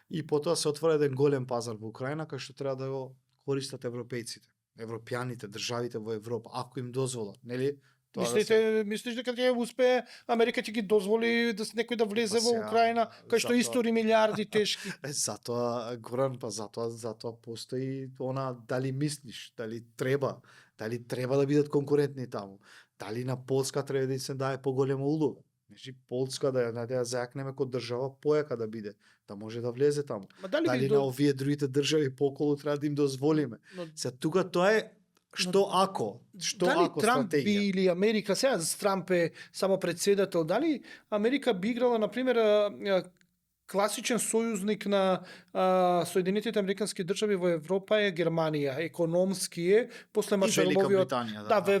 И потоа се отвора еден голем пазар во Украина, кај што треба да го користат европејците, европјаните, државите во Европа, ако им дозволат, нели? Мислиш дека ќе успее Америка ќе ги дозволи да некој да влезе во Украина, кај што истори милиарди тешки? Затоа, Горан, затоа постои она дали мислиш, дали треба да бидат конкурентни таму, дали на Полска треба да се даде поголема улога. Значи Полска да ја зајакнеме како држава појака да биде, да може да влезе таму. Дали на овие другите држави поколу треба да им дозволиме. Се тука тоа е Што ако Трамп стратегија? Би или Америка, сега Трамп е само председател, дали Америка би играла, например, класичен сојузник на Соединетите Американски држави во Европа е Германија, економски е, после Маршаловиот,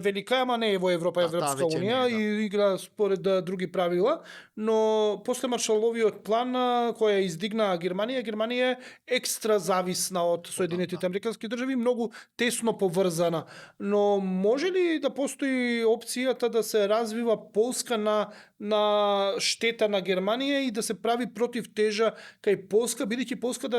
велика, ама не е во Европа, Европска унија и игра според други правила, но после Маршаловиот план кој издигна Германија е екстра зависна од Соединетите Американски држави, многу тесно поврзана. Но може ли да постои опцијата да се развива Полска на штета на Германија и да се прави против тежа кај Полска, бидејќи Полска, да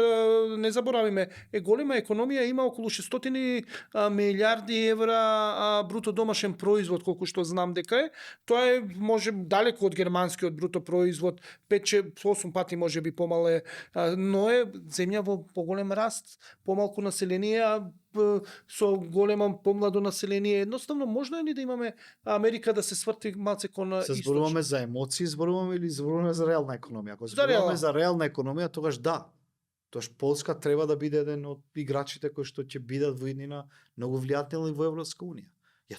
не заборавиме, е голема економија, има околу 600 милиарди евра бруто домашен производ, колку што знам дека е. Тоа е може далеко од германскиот бруто производ, 5-8 пати може би помале, но е земја во поголем раст, помалку население, со голема помладо население. Едноставно можно е ли да имаме Америка да се сврти малце кон Се источна? зборуваме за емоции, зборуваме или зборуваме за реална економија? Ако За зборуваме реална. за реална економија, тогаш да. Тогаш Полска треба да биде еден од играчите кои што ќе бидат во иднина многу влијателни во Европска унија. Ја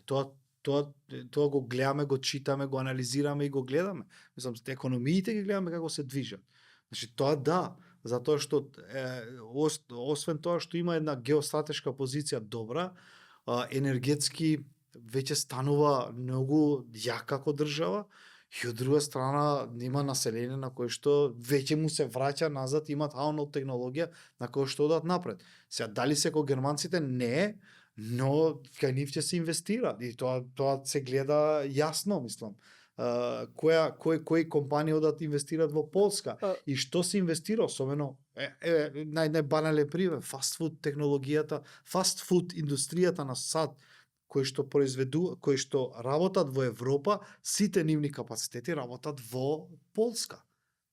тоа го гледаме, го читаме, го анализираме и го гледаме. Мислам, економиите ги гледаме како се движат. Значи тоа да, затоа што освен тоа што има една геостратешка позиција добра, енергетски веќе станува многу јак како држава, и од друга страна има население на кое што веќе му се враќа назад, имат нов технологија на која што одат напред. Сега дали се како германците не, но кај нив ќе се инвестира и тоа се гледа јасно, мислам. Кои компании одат инвестират во Полска и што се инвестира, особено најбанален пример, фастфуд технологијата, фастфуд индустријата на САД, кои што работат во Европа, сите нивни капацитети работат во Полска.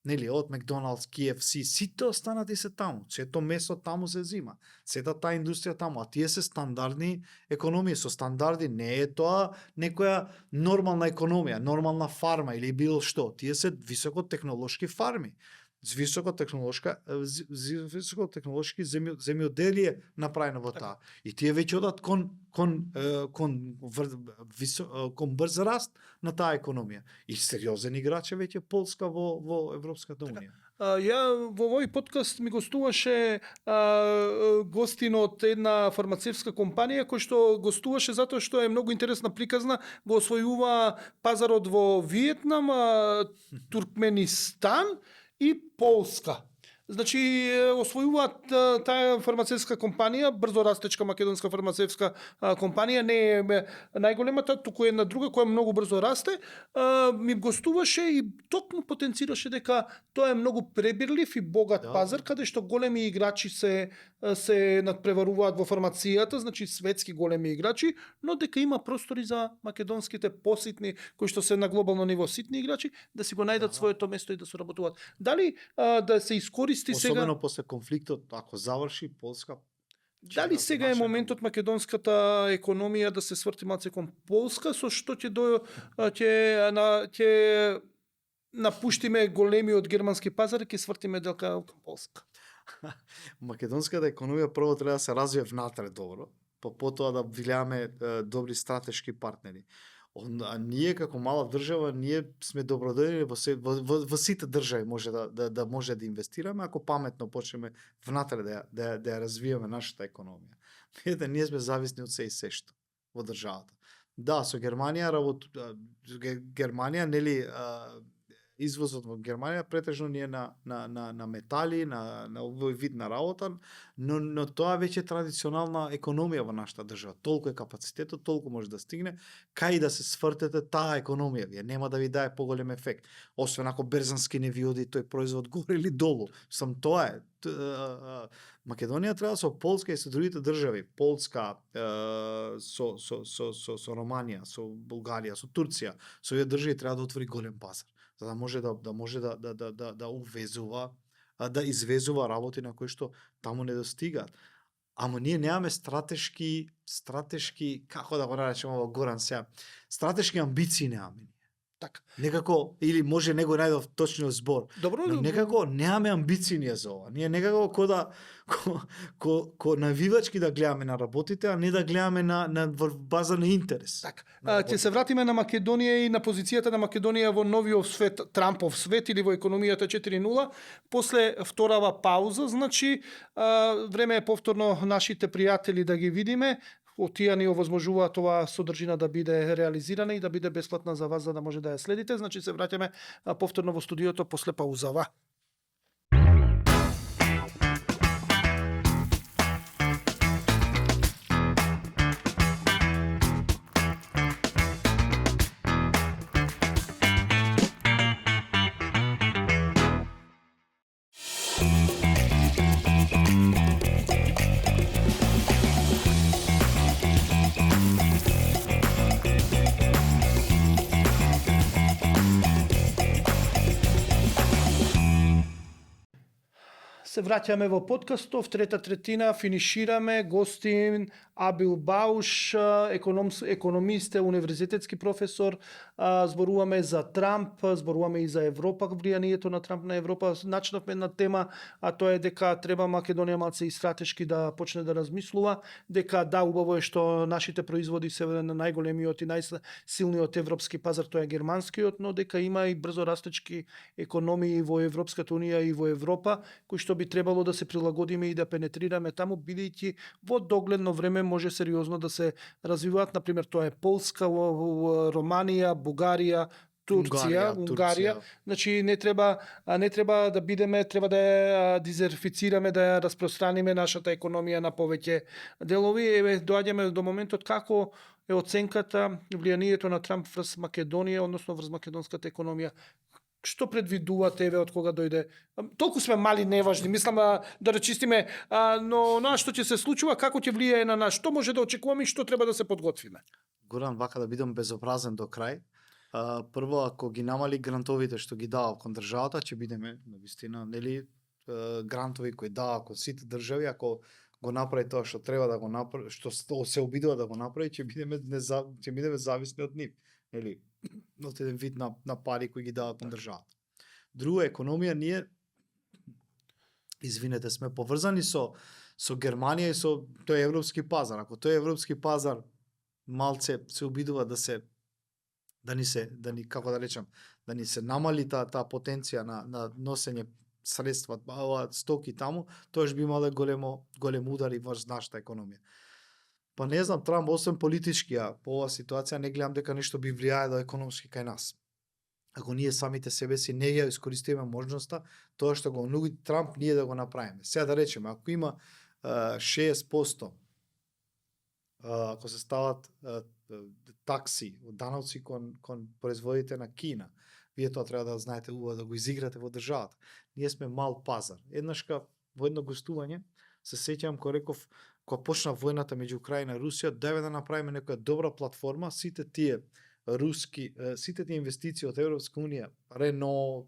Нели, од Макдоналдс, KFC, сите останати се таму. Сето месо таму се зима. Сета таа индустрија таму, а тие се стандардни економии, со стандарди. Не е тоа некоја нормална економија, нормална фарма или било што. Тие се високотехнолошки фарми. Високотехнолошки земјоделие направено во таа. И тие веќе одат кон брз раст на таа економија. И сериозен играч е веќе Полска во Европската унија. Ја во овој подкаст ми гостуваше гостин од една фармацевтска компанија кој што гостуваше затоа што е многу интересна приказна, го освојува пазарот во Виетнам, Туркменистан и Полска. Значи, освојуваат таа фармацевтска компанија, брзо растечка македонска фармацевтска компанија, не е најголемата, туку една друга која многу брзо расте, ми гостуваше и токму потенцираше дека тоа е многу пребирлив и богат пазар, каде што големи играчи се надпреваруваат во фармацијата, значи светски големи играчи, но дека има простори за македонските поситни, кои што се на глобално ниво ситни играчи, да си го најдат своето место и да соработуваат. Дали да се искористи Особено сега, после конфликтот, ако заврши Полска. дали сега е моментот македонската економија да се сврти малце кон Полска, со што ќе напуштиме големиот германски пазар и ќе свртиме делка кон Полска? Македонската економија прво треба да се развие внатре добро, потоа да влијаме добри стратешки партнери. А ние како мала држава, ние сме добродојни во сите држави може да може да инвестираме ако паметно почнеме внатре да ја развиеме нашата економија. Ние сме зависни од се и сешто во државата. Да, со Германија Германија нели извозот во Германија претежно ни е на метали, на овој вид на работа, но тоа веќе е традиционална економија во нашата држава. Толку е капацитетот, толку може да стигне, кај да се свртете таа економија, вие нема да ви дае поголем ефект. Освен ако берзански не ви оди тој производ горе или долу. Сам тоа е. Македонија треба со Полска и со другите држави, Полска, со Романија, со Бугарија, со Турција, со овие држави треба да отвори голем пазар, за да може да увезува, да извезува работи на кои што таму не достигаат. Ама ние немаме стратешки, како да го наречеме во Горан сега, стратешки амбиции немаме. Така. Некако, или може него најдов точниот збор, Добро, но некако немаме амбиции ние за ова. Ние некако ко навивачки да гледаме на работите, а не да гледаме на база на интерес. Така. Ќе се вратиме на Македонија и на позицијата на Македонија во новиот свет, Трампов свет или во економијата 4.0. После вторава пауза, значи време е повторно нашите пријатели да ги видиме. Тие ни овозможуваат оваа содржина да биде реализирана и да биде бесплатна за вас за да може да ја следите. Значи се враќаме повторно во студиото после паузава. Се враќаме во подкастов, трета третина, финишираме, гостин Абил Бауш, економист, универзитетски професор, зборуваме за Трамп, зборуваме и за Европа, влијанието на Трамп на Европа. Начнавме една тема, а тоа е дека треба Македонија малце и стратешки да почне да размислува, дека да, убаво е што нашите производи се на најголемиот и најсилниот европски пазар, тоа е германскиот, но дека има и брзо растечки економии во Европската унија и во Европа, кои што би требало да се прилагодиме и да пенетрираме таму, бидејќи во догледно време може сериозно да се развиваат. Например, тоа е Полска, Романија, Бугарија, Турција, Унгарија. Значи не треба да бидеме, треба да ја дизерфицираме, да ја распространиме нашата економија на повеќе делови. Еве доаѓаме до моментот како е оценката влијанието на Трамп врз Македонија, односно врз македонската економија. Што предвидувате, еве, од кога дојде? Толку сме мали, неважни, мислам да речистиме, но што ќе се случува, како ќе влијае на нас, што може да очекуваме и што треба да се подготвиме? Горан, вака да бидам безобразен до крај. Прво, ако ги намали грантовите што ги дава кон државата, ќе бидеме, навистина, нели, грантови кои дава кон сите држави, ако го направи тоа што треба да го направи, што се обидува да го направи, ќе бидеме зависни од нив. Нели, од еден вид на пари кои ги дава кон државата. Друга економија, ние извинете, сме поврзани со Германија и со тој европски пазар. Ако тој европски пазар малце се обидува да ни како да речам, да ни се намали таа потенција на носење средства, стоки таму, тоаш би имале голем удар и врз нашата економија. Па не знам, Трамп, освен политички, по оваа ситуација не гледам дека нешто би влијае до економски кај нас. Ако ние самите себе си не ја искористиме можноста, тоа што го нуди Трамп, ние да го направиме. Сега да речеме, ако има 60%, ако се стават такси, даноци кон производите на Кина, вие тоа треба да знаете убаво да го изиграте во државата. Ние сме мал пазар. Еднашка во едно гостување се сеќавам кога реков, кога почна војната меѓу Украина и Русија, дајме да направиме некоја добра платформа, сите тие инвестиции од Европска унија, Рено,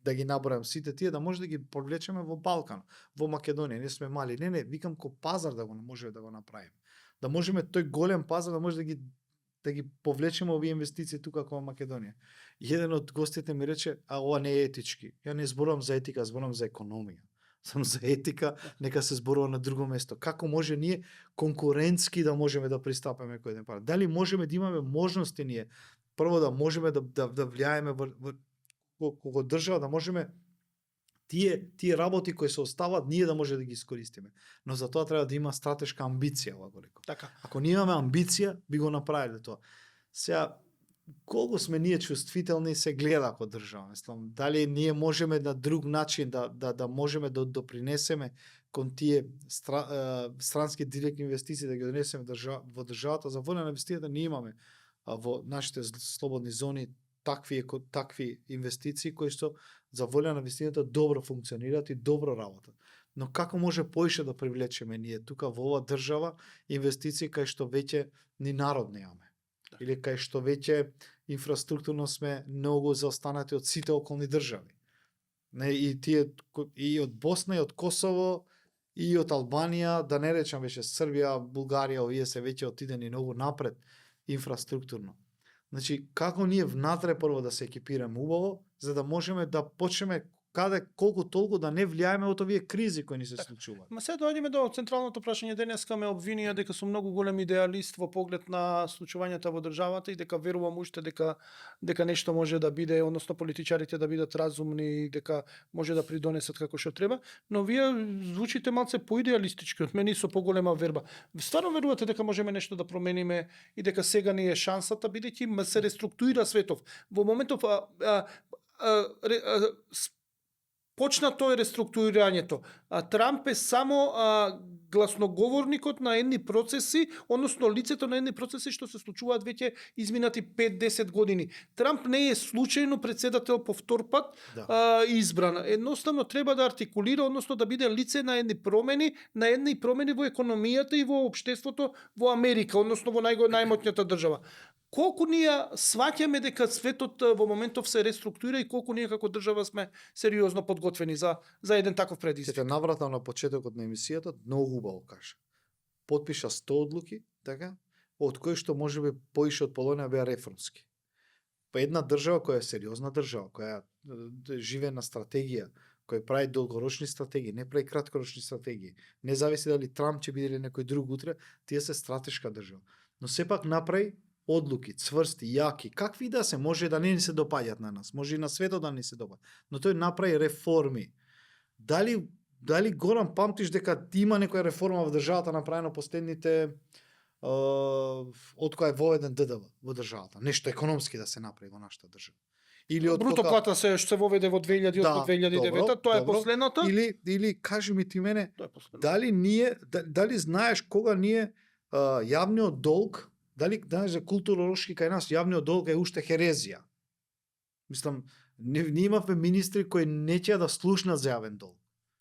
да ги наборам сите тие, да може да ги повлечеме во Балкан, во Македонија. Не сме мали. Не, викам ко пазар да го може да го направиме. Да можеме тој голем пазар да може да ги повлечеме овие инвестиции тука кон Македонија. И еден од гостите ми рече, ова не е етички. Ја не зборувам за етика, зборувам за економија. Сам за етика, нека се зборува на друго место. Како може ние конкурентски да можеме да пристапиме кој еден пазар? Дали можеме да имаме можности ние прво да можеме да влијаеме во држава, да можеме тие работи кои се остават ние да може да ги искористиме. Но за тоа треба да има стратешка амбиција, ова го реков. Така. Ако ние имаме амбиција, би го направиле тоа. Сега колку сме ние чувствителни се гледа како држава. Мислам, дали ние можеме на друг начин да можеме да допринесеме кон тие странски директни инвестиции да ги донесеме во државата. За воля на инвестицијата ние имаме во нашите слободни зони такви инвестиции кои што за воля на инвестицијата добро функционираат и добро работат. Но како може поише да привлечеме ние тука во оваа држава инвестиции кај што веќе ни народ немаме? Или кај што веќе инфраструктурно сме многу заостанати од сите околни држави. И од Босна, и од Косово, и од Албанија, да не речам веќе Србија, Бугарија, овие се веќе отидени многу напред инфраструктурно. Значи, како ние внатре прво да се екипираме убаво, за да можеме да почнеме колку толку да не влијаеме од овие кризи кои ни се случуваат. Ма сега доаѓаме до централното прашање. Денеска ме обвинија дека сум многу голем идеалист во поглед на случувањата во државата и дека верувам уште дека нешто може да биде, односно политичарите да бидат разумни и дека може да придонесат како што треба, но вие звучите малце поидеалистички од мене и со поголема верба. Стварно верувате дека можеме нешто да промениме и дека сега ни е шансата, бидејќи се реструктурира светов. Во моментов почна тоа реструктурирањето. Трамп е само гласноговорникот на едни процеси, односно лицето на едни процеси што се случуваат веќе изминати 5-10 години. Трамп не е случајно председател по втор пат избран. Едноставно треба да артикулира, односно да биде лице на едни промени во економијата и во општеството во Америка, односно во најмотњата држава. колку ние сваќаме дека светот во моментов се реструктурира и колку ние како држава сме сериозно подготвени за еден таков Ќе предизвик. те навратам на почетокот на емисијата, многу убаво кажа. Потпиша 100 одлуки, така, од кои што можеби поише од половина беа реформски. Па една држава која е сериозна држава, која живее на стратегија, кој прави долгорочни стратегии, не прави краткорочни стратегии. Не зависи дали Трамп ќе биде или некој друг утре, тие се стратешка држава. Но сепак направи одлуки, цврсти, јаки, какви да се, може да не ни се допаѓаат на нас, може и на светот да не се допаѓаат, но тој направи реформи. Дали Горан памтиш дека има некоја реформа во државата направено последните од која е воведен ДДВ во државата, нешто економски да се направи во нашата држава. Или од Бруто плата се што се воведе во 2008-2009, тоа е последната. Или кажи ми ти мене, Тоа е последната. дали знаеш кога ние јавниот долг, дали знаеш за културолошки кај нас јавниот долг е уште херезија. Мислам, ние имавме министри кои не ќе да слушнат за јавен долг.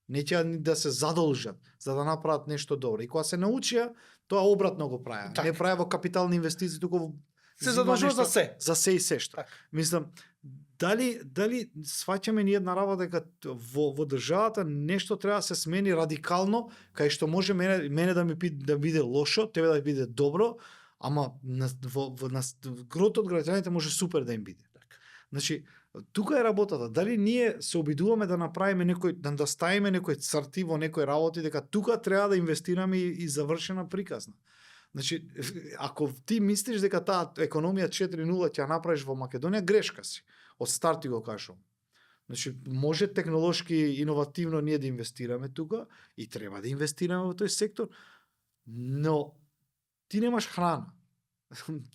Не ќе да се задолжат за да направат нешто добро. И кога се научија, тоа обратно го правеа. Так. Не правеа во капитални инвестиции, туку Се задолжува за се. За се и се што. Так. Мислам, дали сваќаме ние една работа дека во државата нешто треба да се смени радикално, кај што може мене да ми да биде лошо, тебе да биде добро, ама на грото од граѓаните може супер да им биде. Значи, тука е работата. Дали ние се обидуваме да направиме да ставиме некои црти во некои работи, дека тука треба да инвестираме и завршена приказна. Значи, ако ти мислиш дека таа економија 4.0 ќе ја направиш во Македонија, грешка си. Од старт ти го кажам. Значи, може технолошки иновативно ние да инвестираме тука и треба да инвестираме во тој сектор, но ти немаш храна.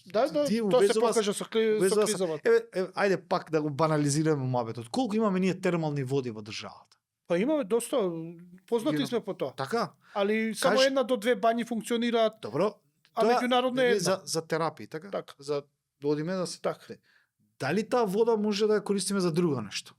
Да, тоа се покажа со кризава. Ајде пак да го банализираме муабетот. Колку имаме ние термални води во државата? Па имаме доста, познати сме по тоа. Така? Али само 1 до 2 бањи функционираат, Добро. а меѓународно е за терапии, така? Така. За одиме да се така. Дали таа вода може да ја користиме за друго нешто?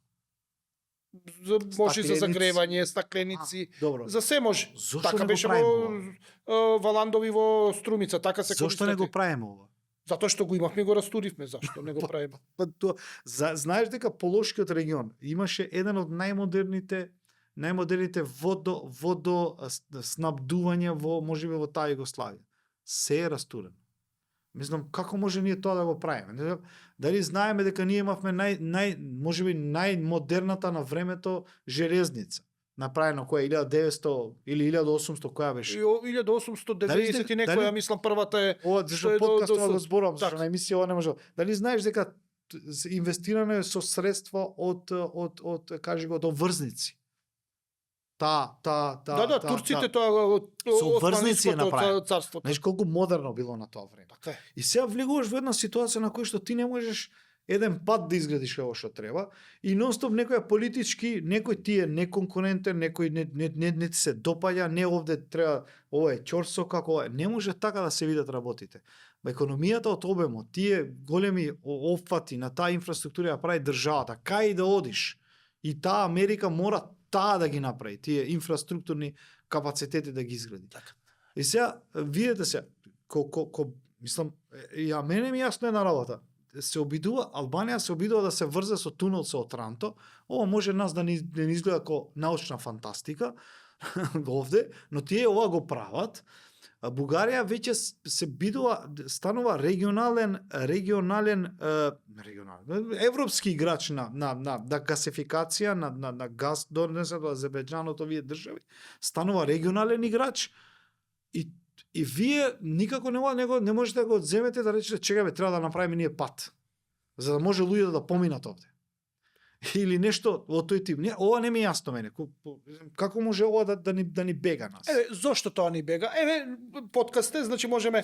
Може за Стакленици. загревање, стакленици, Добро. за се може. Зошто Така не го беше правиме ова? во Ландови во Струмица, така се Зошто не го користат. правиме ова? Затоа што го имавме и го растуривме, зашто не го правиме? Па тоа, знаеш дека Полошкиот регион имаше еден од најмодерните снабдувања во можеби во таа Југославија. Се е растурено. Мислам, како може ние тоа да го правиме? Не знам, дали знаеме дека ние имавме можеби најмодерната на времето железница, направено која 1900 или 1800 која беше? 1890 и некоја, дали- мислам првата е Ова што зашто е подкастот до го зборувам, зашто така. на емисија ова не може. Дали знаеш дека инвестирано е со средства од кажи го од врзници? Да, турците тоа Со врзници е Османското направено. царството. Знаеш колку модерно било на тоа време. Така е. И сега влегуваш во една ситуација на која што ти не можеш еден пат да изградиш ово што треба и нонстоп некој политички, некој ти е неконкурентен, некој не ти се допаѓа, не овде треба, ова е ќорсо како е. Не може така да се видат работите. Економијата од обемот, тие големи опфати на таа инфраструктура ја прави државата, кај да одиш. И таа Америка мора таа да ги направи, тие инфраструктурни капацитети да ги изгради. Така. И сега, видете се, мислам, ја мене ми јасно една работа. Албанија се обидува да се врзе со тунел со Отранто. Ова може нас да не изгледа како научна фантастика овде, но тие ова го прават. Бугарија веќе се бидува, станува регионален европски играч на гасификација, на газ донесен од Азербејџан од овие држави, станува регионален играч и вие никако не можете да го одземете да речете чекајте, треба да направиме ние пат за да може луѓето да поминат овде. Или нешто во тој тип. Не, ова не ми е јасно мене. Како може ова да ни бега нас? Зошто тоа ни бега? Подкаст е, значи можеме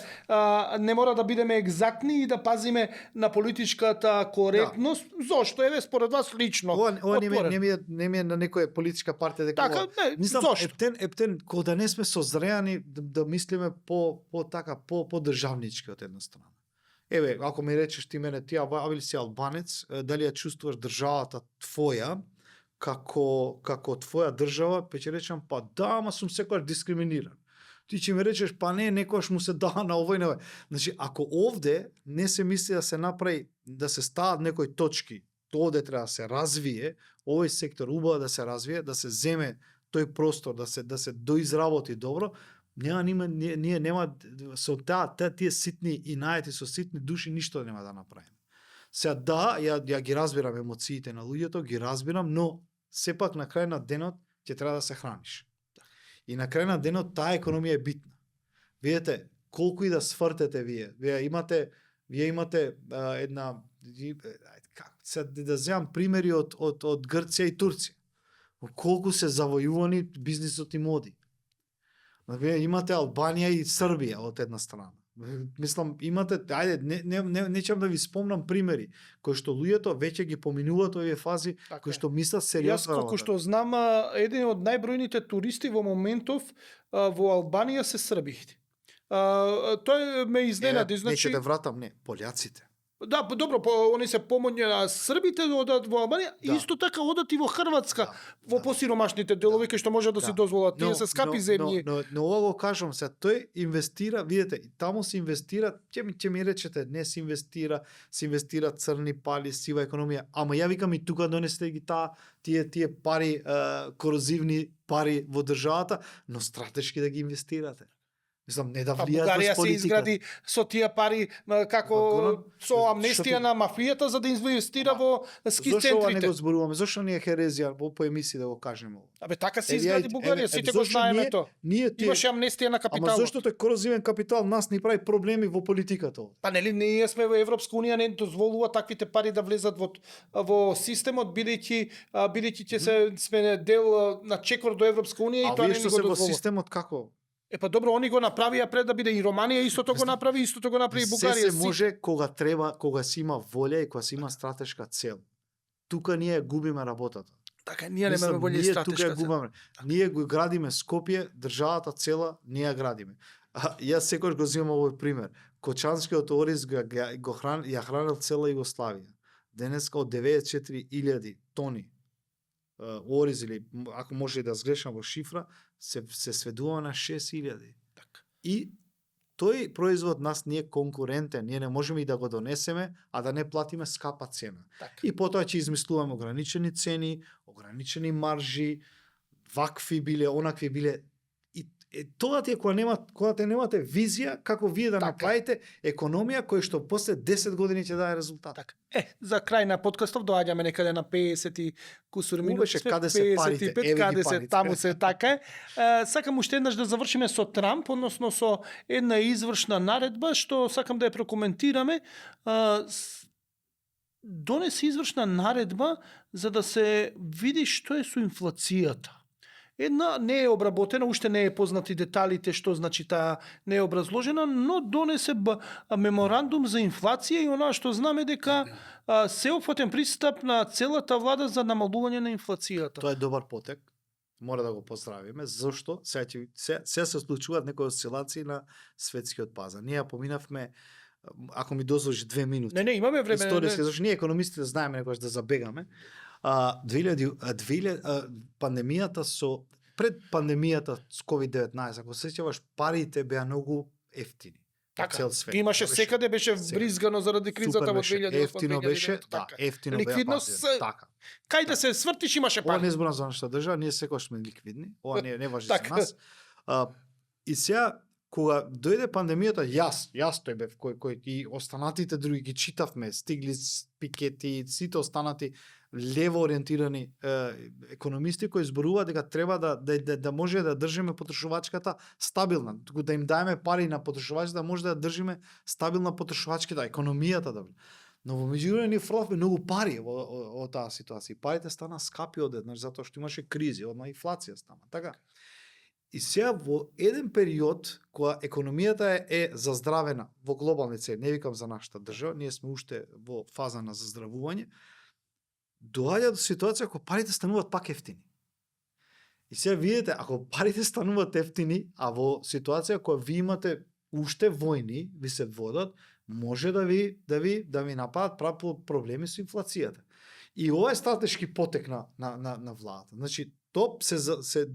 не мора да бидеме екзактни и да пазиме на политичката коректност. Да. Зошто? Според вас лично. Ова не ми е на некоја политичка партија дека така, не, мислам, зошто? ептен кога да не сме созреани да мислиме по државнички од една страна. Еве, ако ми речеш ти мене, ти ли си албанец, дали ја чувствуваш државата твоја како твоја држава, па ќе речам, па да, ама сум секогаш дискриминиран. Ти ќе ми речеш, па не, некојаш му се дава на овој, на овој. Значи, ако овде не се мисли да се направи, да се стават некои точки, овде треба да се развие, овој сектор убаво да се развие, да се земе тој простор, да се доизработи добро, ние нема со тие ситни и наети со ситни души ништо нема да направиме. Сега да, ја ги разбирам емоциите на луѓето, ги разбирам, но сепак на крај на денот ќе треба да се храниш. И на крај на денот таа економија е битна. Видете, колку и да свртете вие имате една да земам примери од Грција и Турција. Колку се завојувани бизнисот им оди. Вие имате Албанија и Србија од една страна. Мислам, имате, не ќе да ви спомнам примери, кои што луѓето веќе ги поминуваат овие фази, кои што мислат сериозно. Јас колку што знам, еден од најбројните туристи во моментов во Албанија се србите. Тој ме изненади, значи. Не ќе те вратам, не, пољаците. Да, добро, они се помоња на србите одат во Албанија, исто така одат и во Хрватска, во посиромашните делови кај што може да си дозволат. Тие се скапи земји. Но ова го кажам се, тој инвестира, видите, таму се инвестира, ќе ми речете, не се инвестира црни пали, сива економија, ама ја викам и тука донесете ги тие пари, корозивни пари во државата, но стратешки да ги инвестирате. Мислам, не да влијат во Бугарија се изгради со тие пари како со амнестија на мафијата за да инвестира во ски центрите. Зошто ова не го зборуваме? Зошто не е херезија по емисија да го кажеме ова? Абе така се изгради Бугарија, сите го знаеме тоа. Имаше амнестија на капиталот. Ама зошто тој корозивен капитал нас ни прави проблеми во политиката? Па нели ние сме во Европска унија, не дозволува таквите пари да влезат во системот бидејќи ќе сме дел на чекор до Европска унија и тоа не ни го дозволува. Во системот како? Па добро, они го направија пред да биде и Романија, истото го направи и Бугарија. Се може кога се има волја и кога се има стратешка цел. Тука ние губиме работата. Така, ние немаме волја и стратешка цел. Ние го градиме Скопје, државата цела, ние ја градиме. Јас секогаш го земам овој пример. Кочанскиот ориз ја хранел цела Југославија. Денеска од 94.000 тони ориз, или ако може да сгрешам во шифра, се сведува на 6.000. Така. И тој производ нас не е конкурентен, ние не можеме и да го донесеме, а да не платиме скапа цена. Така. И потоа ќе измислуваме ограничени цени, ограничени маржи, вакви биле, онакви биле. И тоа ти е кога те немате визија како вие да направите економија која што после 10 години ќе даде резултат. Така. За крај на подкастов доаѓаме некаде на 50 и кусур минути. Каде се парите? Каде се, таму се така. Сакам уште еднаш да завршиме со Трамп, односно со една извршна наредба што сакам да ја прокоментираме. Донесе извршна наредба за да се види што е со инфлацијата. Една не е обработена, уште не е познати деталите што значи таа не е образложена, но донесе меморандум за инфлација и она што знаме дека сеопфатен пристап на целата влада за намалување на инфлацијата. Тоа е добар потек. Мора да го поздравиме, зашто се се случуваат некои осцилации на светскиот пазар. Ние поминавме, ако ми дозволиш 2 минути. Не, имаме време. Историски, зашто ние економистите знаеме некогаш да забегаме. Пандемијата пред пандемијата с COVID-19, ако се сеќаваш, парите беа многу ефтини. Така, цел свет. Имаше секаде беше вризгано заради кризата во 2008. Ефтино беше, ефтино беа парите. Така. Кај да се свртиш имаше пари. Ова не зборам за нашата држава, ние секогаш сме ликвидни. Ова не важи за нас. И сега кога дојде пандемијата, јас тој бев кој и останатите други ги читавме, Стиглиц, Пикети, сите останати лево ориентирани економисти кои зборуваат дека треба да може да држиме потрошувачката стабилна, да им даеме пари на потрошувачите да може да држиме стабилна потрошувачката, економијата да. Но во меѓувреме ние фрлавме многу пари во таа ситуација. Парите стана скапи одеднаш затоа што имаше кризи, одма инфлација стана, така. И сега во еден период кога економијата е заздравена во глобални цели, не викам за нашата држава, ние сме уште во фаза на заздравување, доаѓа до ситуација кога парите стануваат пак ефтини. И сега видите, ако парите стануваат ефтини, а во ситуација кога ви имате уште војни, ви се водат, може да ви нападат проблеми со инфлацијата. И ова е стратешки потек на владата. Значи,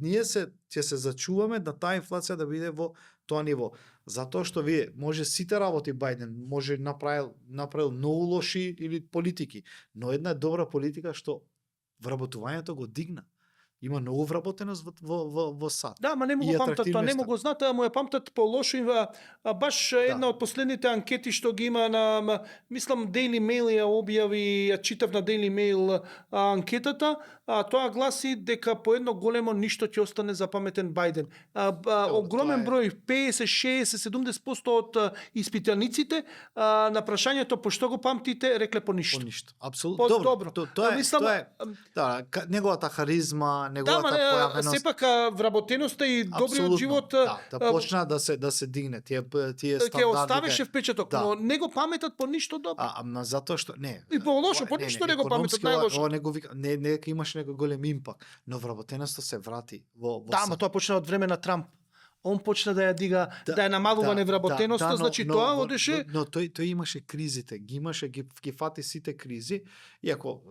ние ќе се зачуваме да таа инфлација да биде во тоа ниво. Затоа што вие може сите работи Бајден, може направил многу лоши или политики, но една е добра политика што вработувањето го дигна. Има многу вработеност во САД. Да, ма не му И го памтат тоа, не атрактивноста. му го знаат, а му ја памтат по-лошо. Баш една од последните анкети што ги има мислам Daily Mail ја објави, ја читав на Daily Mail анкетата, тоа гласи дека по едно големо ништо ќе остане запаметен Бајден. Огромен број, 50, 60, 70% од испитаниците на прашањето по што го памтите, рекле по ништо. По ништо. Апсолутно. Добро. Тоа е неговата харизма, неговата појавеност. Сепак вработеноста и добриот живот да почна да се дигне тие ќе стандарди. оставеше впечаток, но не го паметат по ништо добро. Ама затоа што не. И по лошо, по ништо не го паметат, најлошо. Ова не го вика, не дека имаше некој голем импакт, но вработеноста се врати во Да, ама тоа почна од време на Трамп. Он почна да ја дига, да ја намалува невработеноста, значи тоа одеше. Но тој имаше кризите, ги фати сите кризи, иако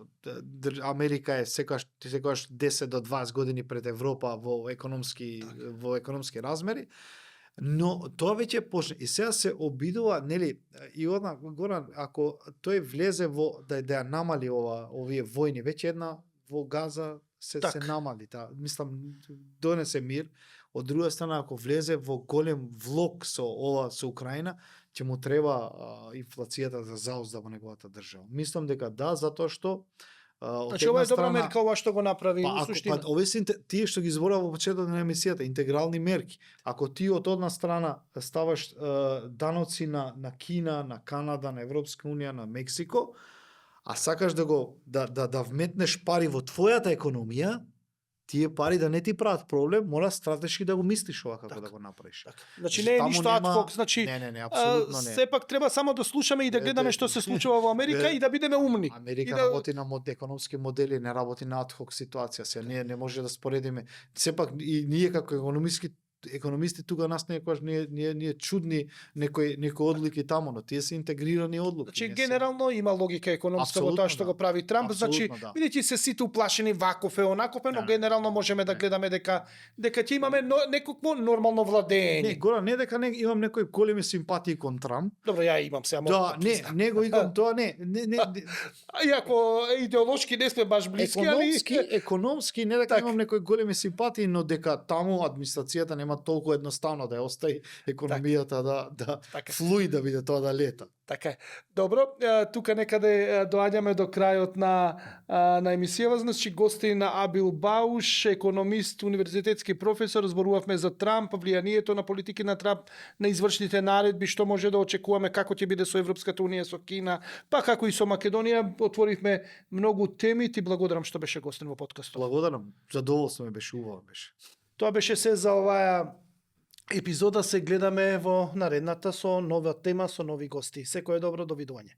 Америка е секогаш 10 до 20 години пред Европа во економски размери, но тоа веќе почна и сега се обидува, нели, и Горан, ако тој влезе во да ја намали овие војни, веќе една во Газа се намали, мислам донесе мир. Од друга страна, ако влезе во голем влог со Украина, ќе му треба инфлацијата да заузда во неговата држава. Мислам дека да, затоа што значи ова е добра мерка ова што го направи во суштина. Овие се тие што ги зборува во почетокот на емисијата, интегрални мерки. Ако ти од одна страна ставаш даноци на Кина, на Канада, на Европска унија, на Мексико, а сакаш да вметнеш пари во твојата економија, тие пари да не ти прават проблем, мора стратешки да го мислиш ова како да го направиш. Значи не е ништо адхок, значи не, апсолутно не. Сепак треба само да слушаме и да гледаме што се случува во Америка и да бидеме умни. Америка работи на економски модели, не работи на адхок ситуација. Се не може да споредиме. Сепак и ние како економисти тука нас некогаш ние чудни некои одлуки таму, но тие се интегрирани одлуки. Значи генерално има логика економска во тоа што го прави Трамп, значи видите се сите уплашени ваков е онаков е, но генерално можеме да гледаме дека ќе имаме некакво нормално владење. Не, гора не дека имам некои големи симпатии кон Трамп. Добро, ја имам сега. Да, не го играм тоа, не. Иако идеолошки не сме баш блиски, економски не дека имам некои големи симпатии, но дека таму администрацијата нема толку едноставно да ја остави економијата да флуи, да биде тоа да лета. Така е. Добро, тука некаде доаѓаме до крајот на емисијава. Значи гости на Абил Бауш, економист, универзитетски професор, зборувавме за Трамп, влијанието на политики на Трамп, на извршните наредби, што може да очекуваме, како ќе биде со Европската унија, со Кина, па како и со Македонија. Отворивме многу теми. Ти благодарам што беше гостин во подкастот. Благодарам. Задоволство ми беше, убаво беше. Тоа беше се за оваа епизода. Се гледаме во наредната со нова тема, со нови гости. Секое добро, довидување.